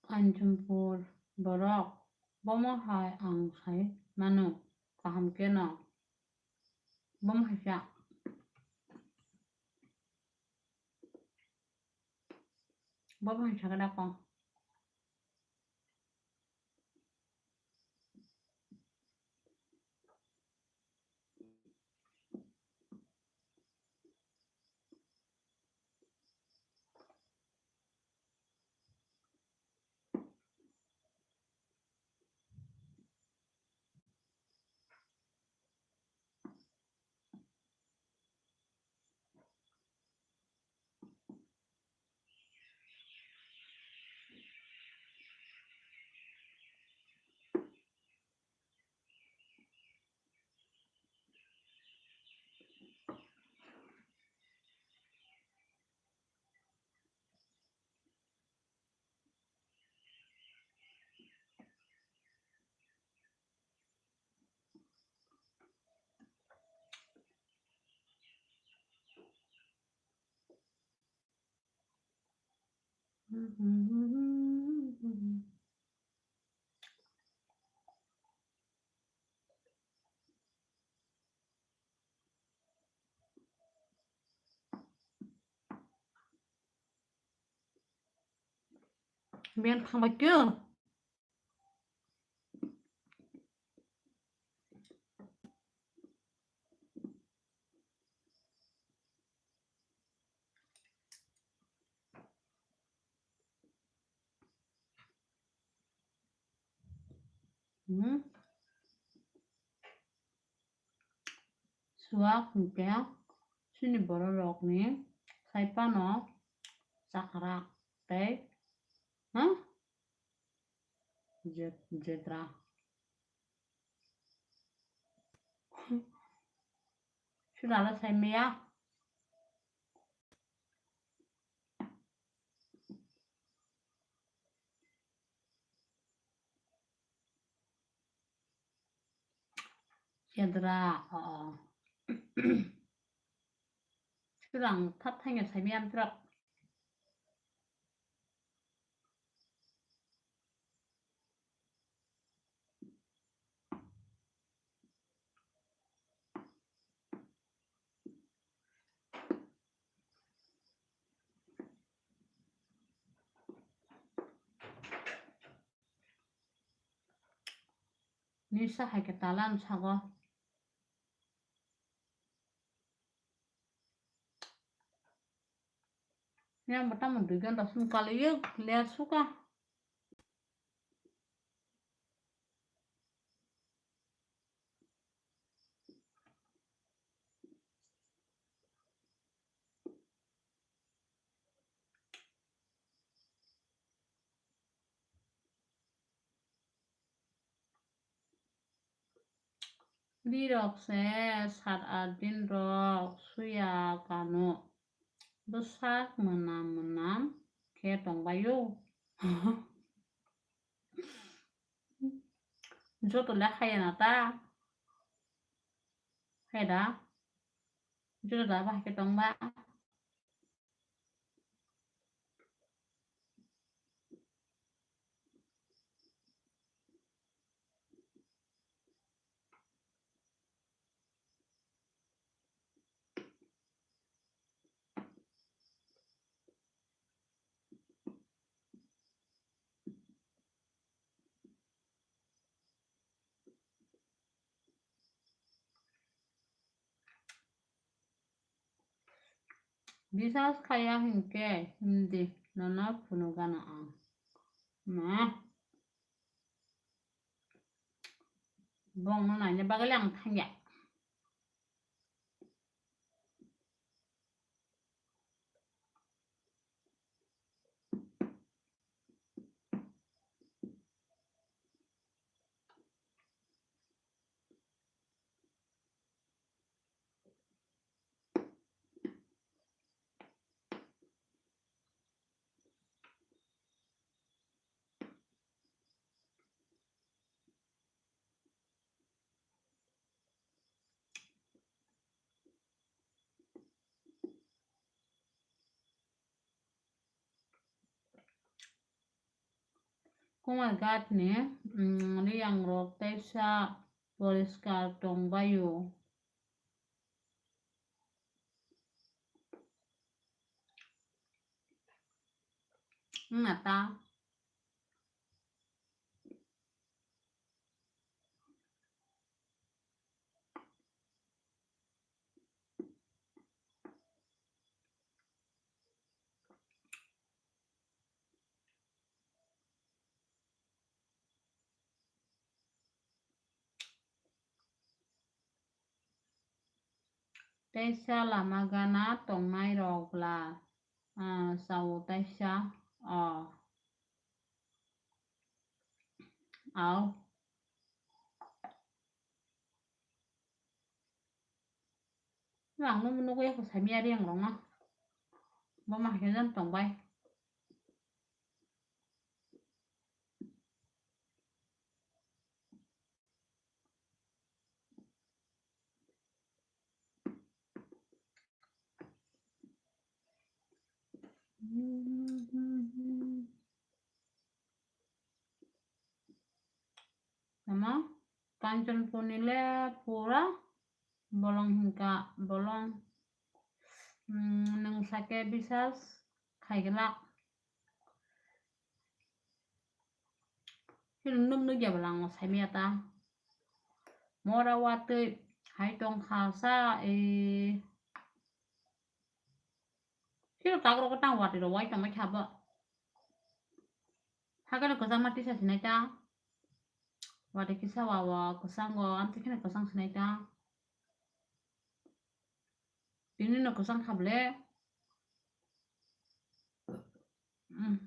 Kanchanpur borok, bomo hai ang sai mano, kaham khe no. Bomo hai sa. Bomo hai sa kada ko. Biyan thangbai kyo. Hmm. Suak hwnkhe chini borok rokni sai phano chakra tei, ha? Jet-, jetra. Sudala sai maya. Chedra, o. Sirang thap thangya saimiyam trak. Nisa hai khe talan sago. Yang pertama duigan rasun kali yuk lihat suka. Rirok se sat art din rok suya kanu. Bwsak mwnam mwnam khe tongbaio. Joto le haya na ta? Haya da? Joto da bahai khe tongba? Biswas khaya hinkhe hindi nono phunukgano ang. Ma. Bongno naina bagwi le ang thangya. Kumarghat ni, mm, riyang rok teisa poriskar tong baio. Wngna ta. Teisa lama gana tongnai rok bla, ah, sao teisa, oh. Au. Ang no nugo ya ko sami ari ang rong na. Bo ma hajan tong bai. Kanchanpur ni le pura bolong hinka bolong. Hmm, nwng sake bisas khaigwlak. Chini nuk nuk ya bwla ang saimaya ta. Mora watwi hai tong kha sa, eh. Chini tak rok tang watwi rok wai tongwi kha bo. Hakhe no kwchangma tisa sinai ta. Watwi kisa wa wa kwchango, amtwi kheno kwchang sinai ta. Tini no kwchang kha bwle. Mm.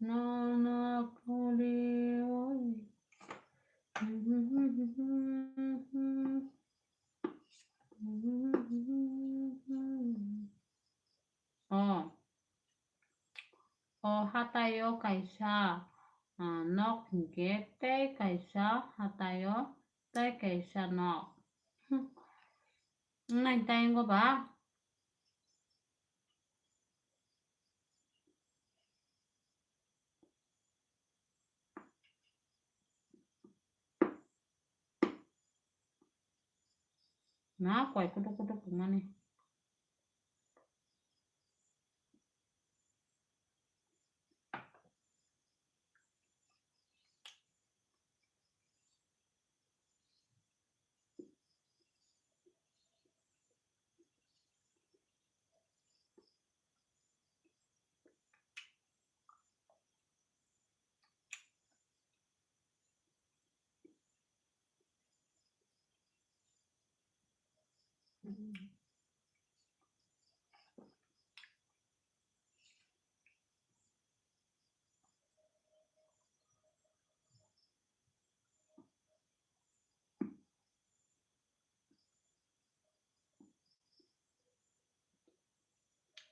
No, no, kuli, oi. O. O hataio kaisa, ah, nok hinkhe tei kaisa hataio tei kaisa nok. Hmm. Nai tei wngkha ba? Na koi kutuk kutuk tongmani.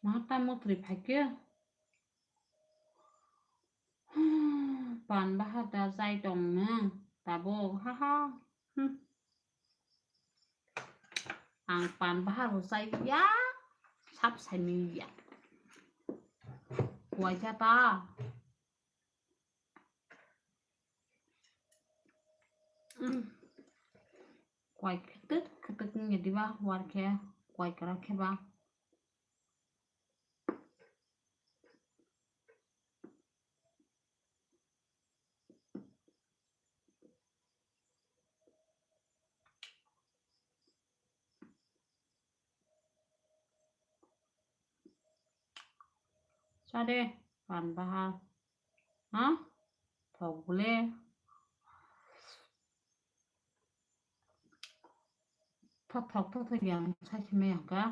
Mata motri phaikhe. Pan bahar da chai tong nung tabuk, ha ha. Hmm. Ang pan bahar bo chai ya, sap sai mi ya. Kuai cha ta. Mm. Kuai khetek khetek wngya diba, war khe kuai kwrak khe ba. Cha de, pan bahar. Ha? Thok bole. Thok thok thok thok yang sai se maya ka.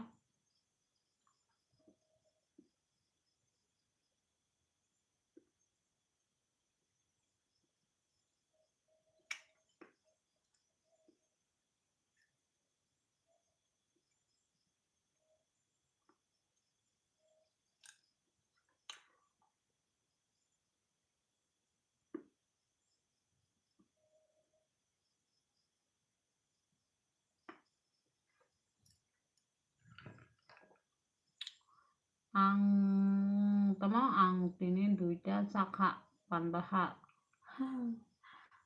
Ang tamo ang tini duita chakha pan bahar.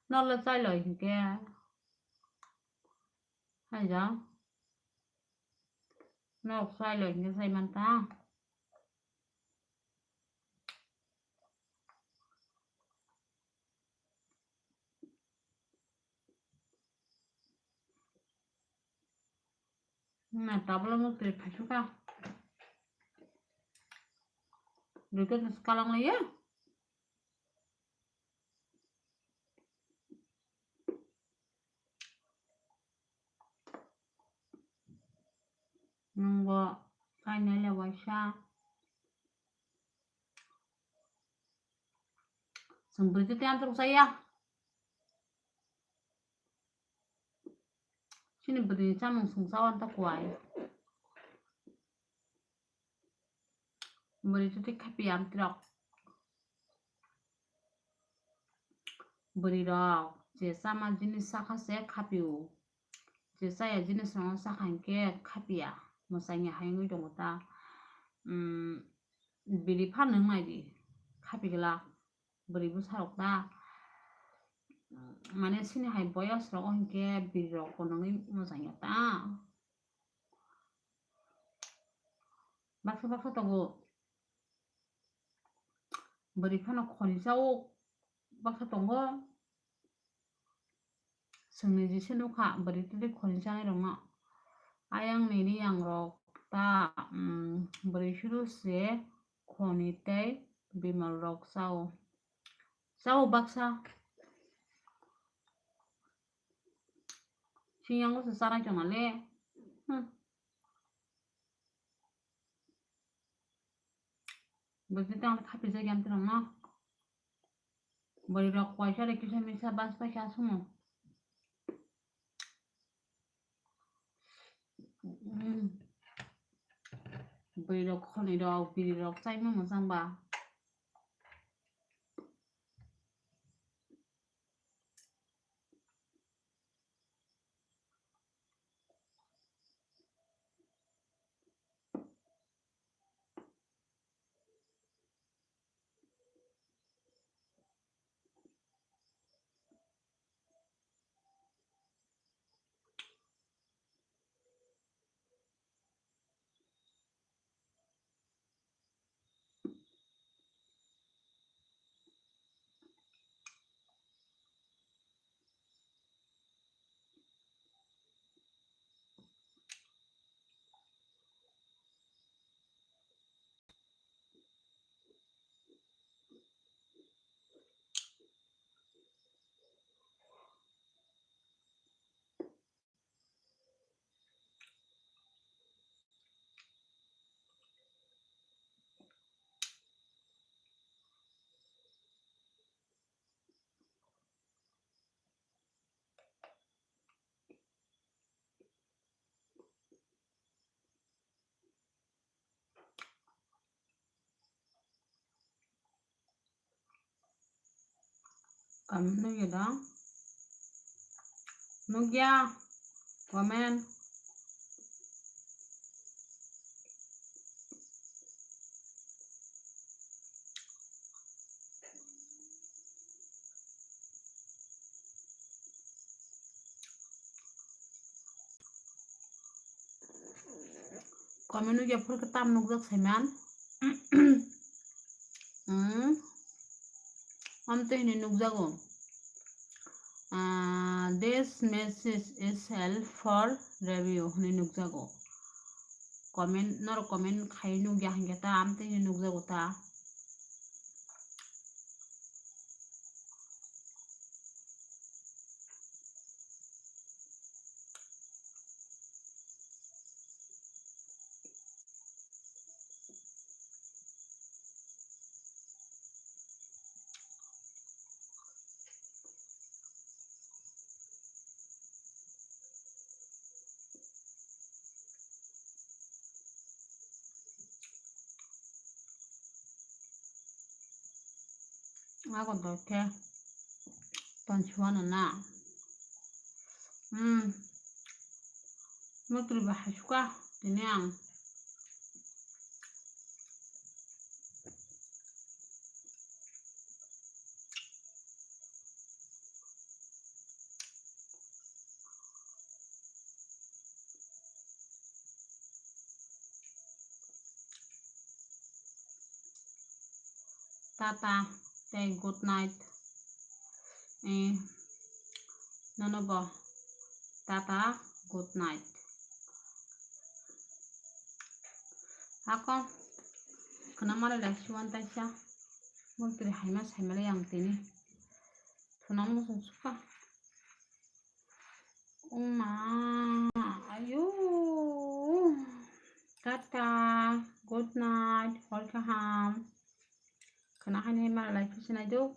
Nole chailoi hinkhe. Haija. Nok chailoi hinkhe sai manta. Na tabla mo tiri phaisuka. Duita kalang laiya. Nungbo kainai le waisa. Chwng bwrwi twi tei amtwrwk chaya. Chini bwrwini chamung chwng cha wanta kuai. Bwrwi twi tei khapi amtwrwk. Bwrwi rok je chama jinis chakha se khapio, je chaya jinis rok no chakha hinkhe khapia, mwchangya hai wngwi tongo ta. Biri phano wng nai di, khapi glak bwrwi bwsa rok ta. Mane chini hai boyos rogo hinkhe biri rok konogwi mwchangya ta. Baksa baksa tongo. Bwrwi phano khoni chao baksa tongo. Chwngni jise nukha bwrwi tei khoni chanai rokno. Ayang nini yang rok ta, mm, bwrwi suru se khoni tei bimal rok chao. Chao baksa. Singyango se chanai tongna le. Hmm. Bwrwi tang khapi jagya amtwi rokno. Bwrwi rok koisa de kisa misa bas paisa sumo. Bwrwi rok khoni rok biri rok chaima mwchang ba. Comment nugya da? Nugya? Comment. Comment nugya phuru khe tam nukjak saiman. Hmm. Amtwi hwnwi nukjago. Ah, this message is held for review hwnwi nukjago. Comment, norok comment khai nukya hinkhe ta amtwi hwnwi nukjago ta. Ako dokhe tonsuano na. Hmm. Motri bahai suka tini ang. Tata tei good night. Eh, nono bo tata, good night. Ako khna mare lai siwan taisa. Mukti haima saimale yang tini. Thunang musung suka. Uma, ayo. Tata, good night, hor kaham. Khna haini mara lai phi sinai do.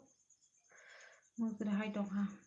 Mukti hai tong ha.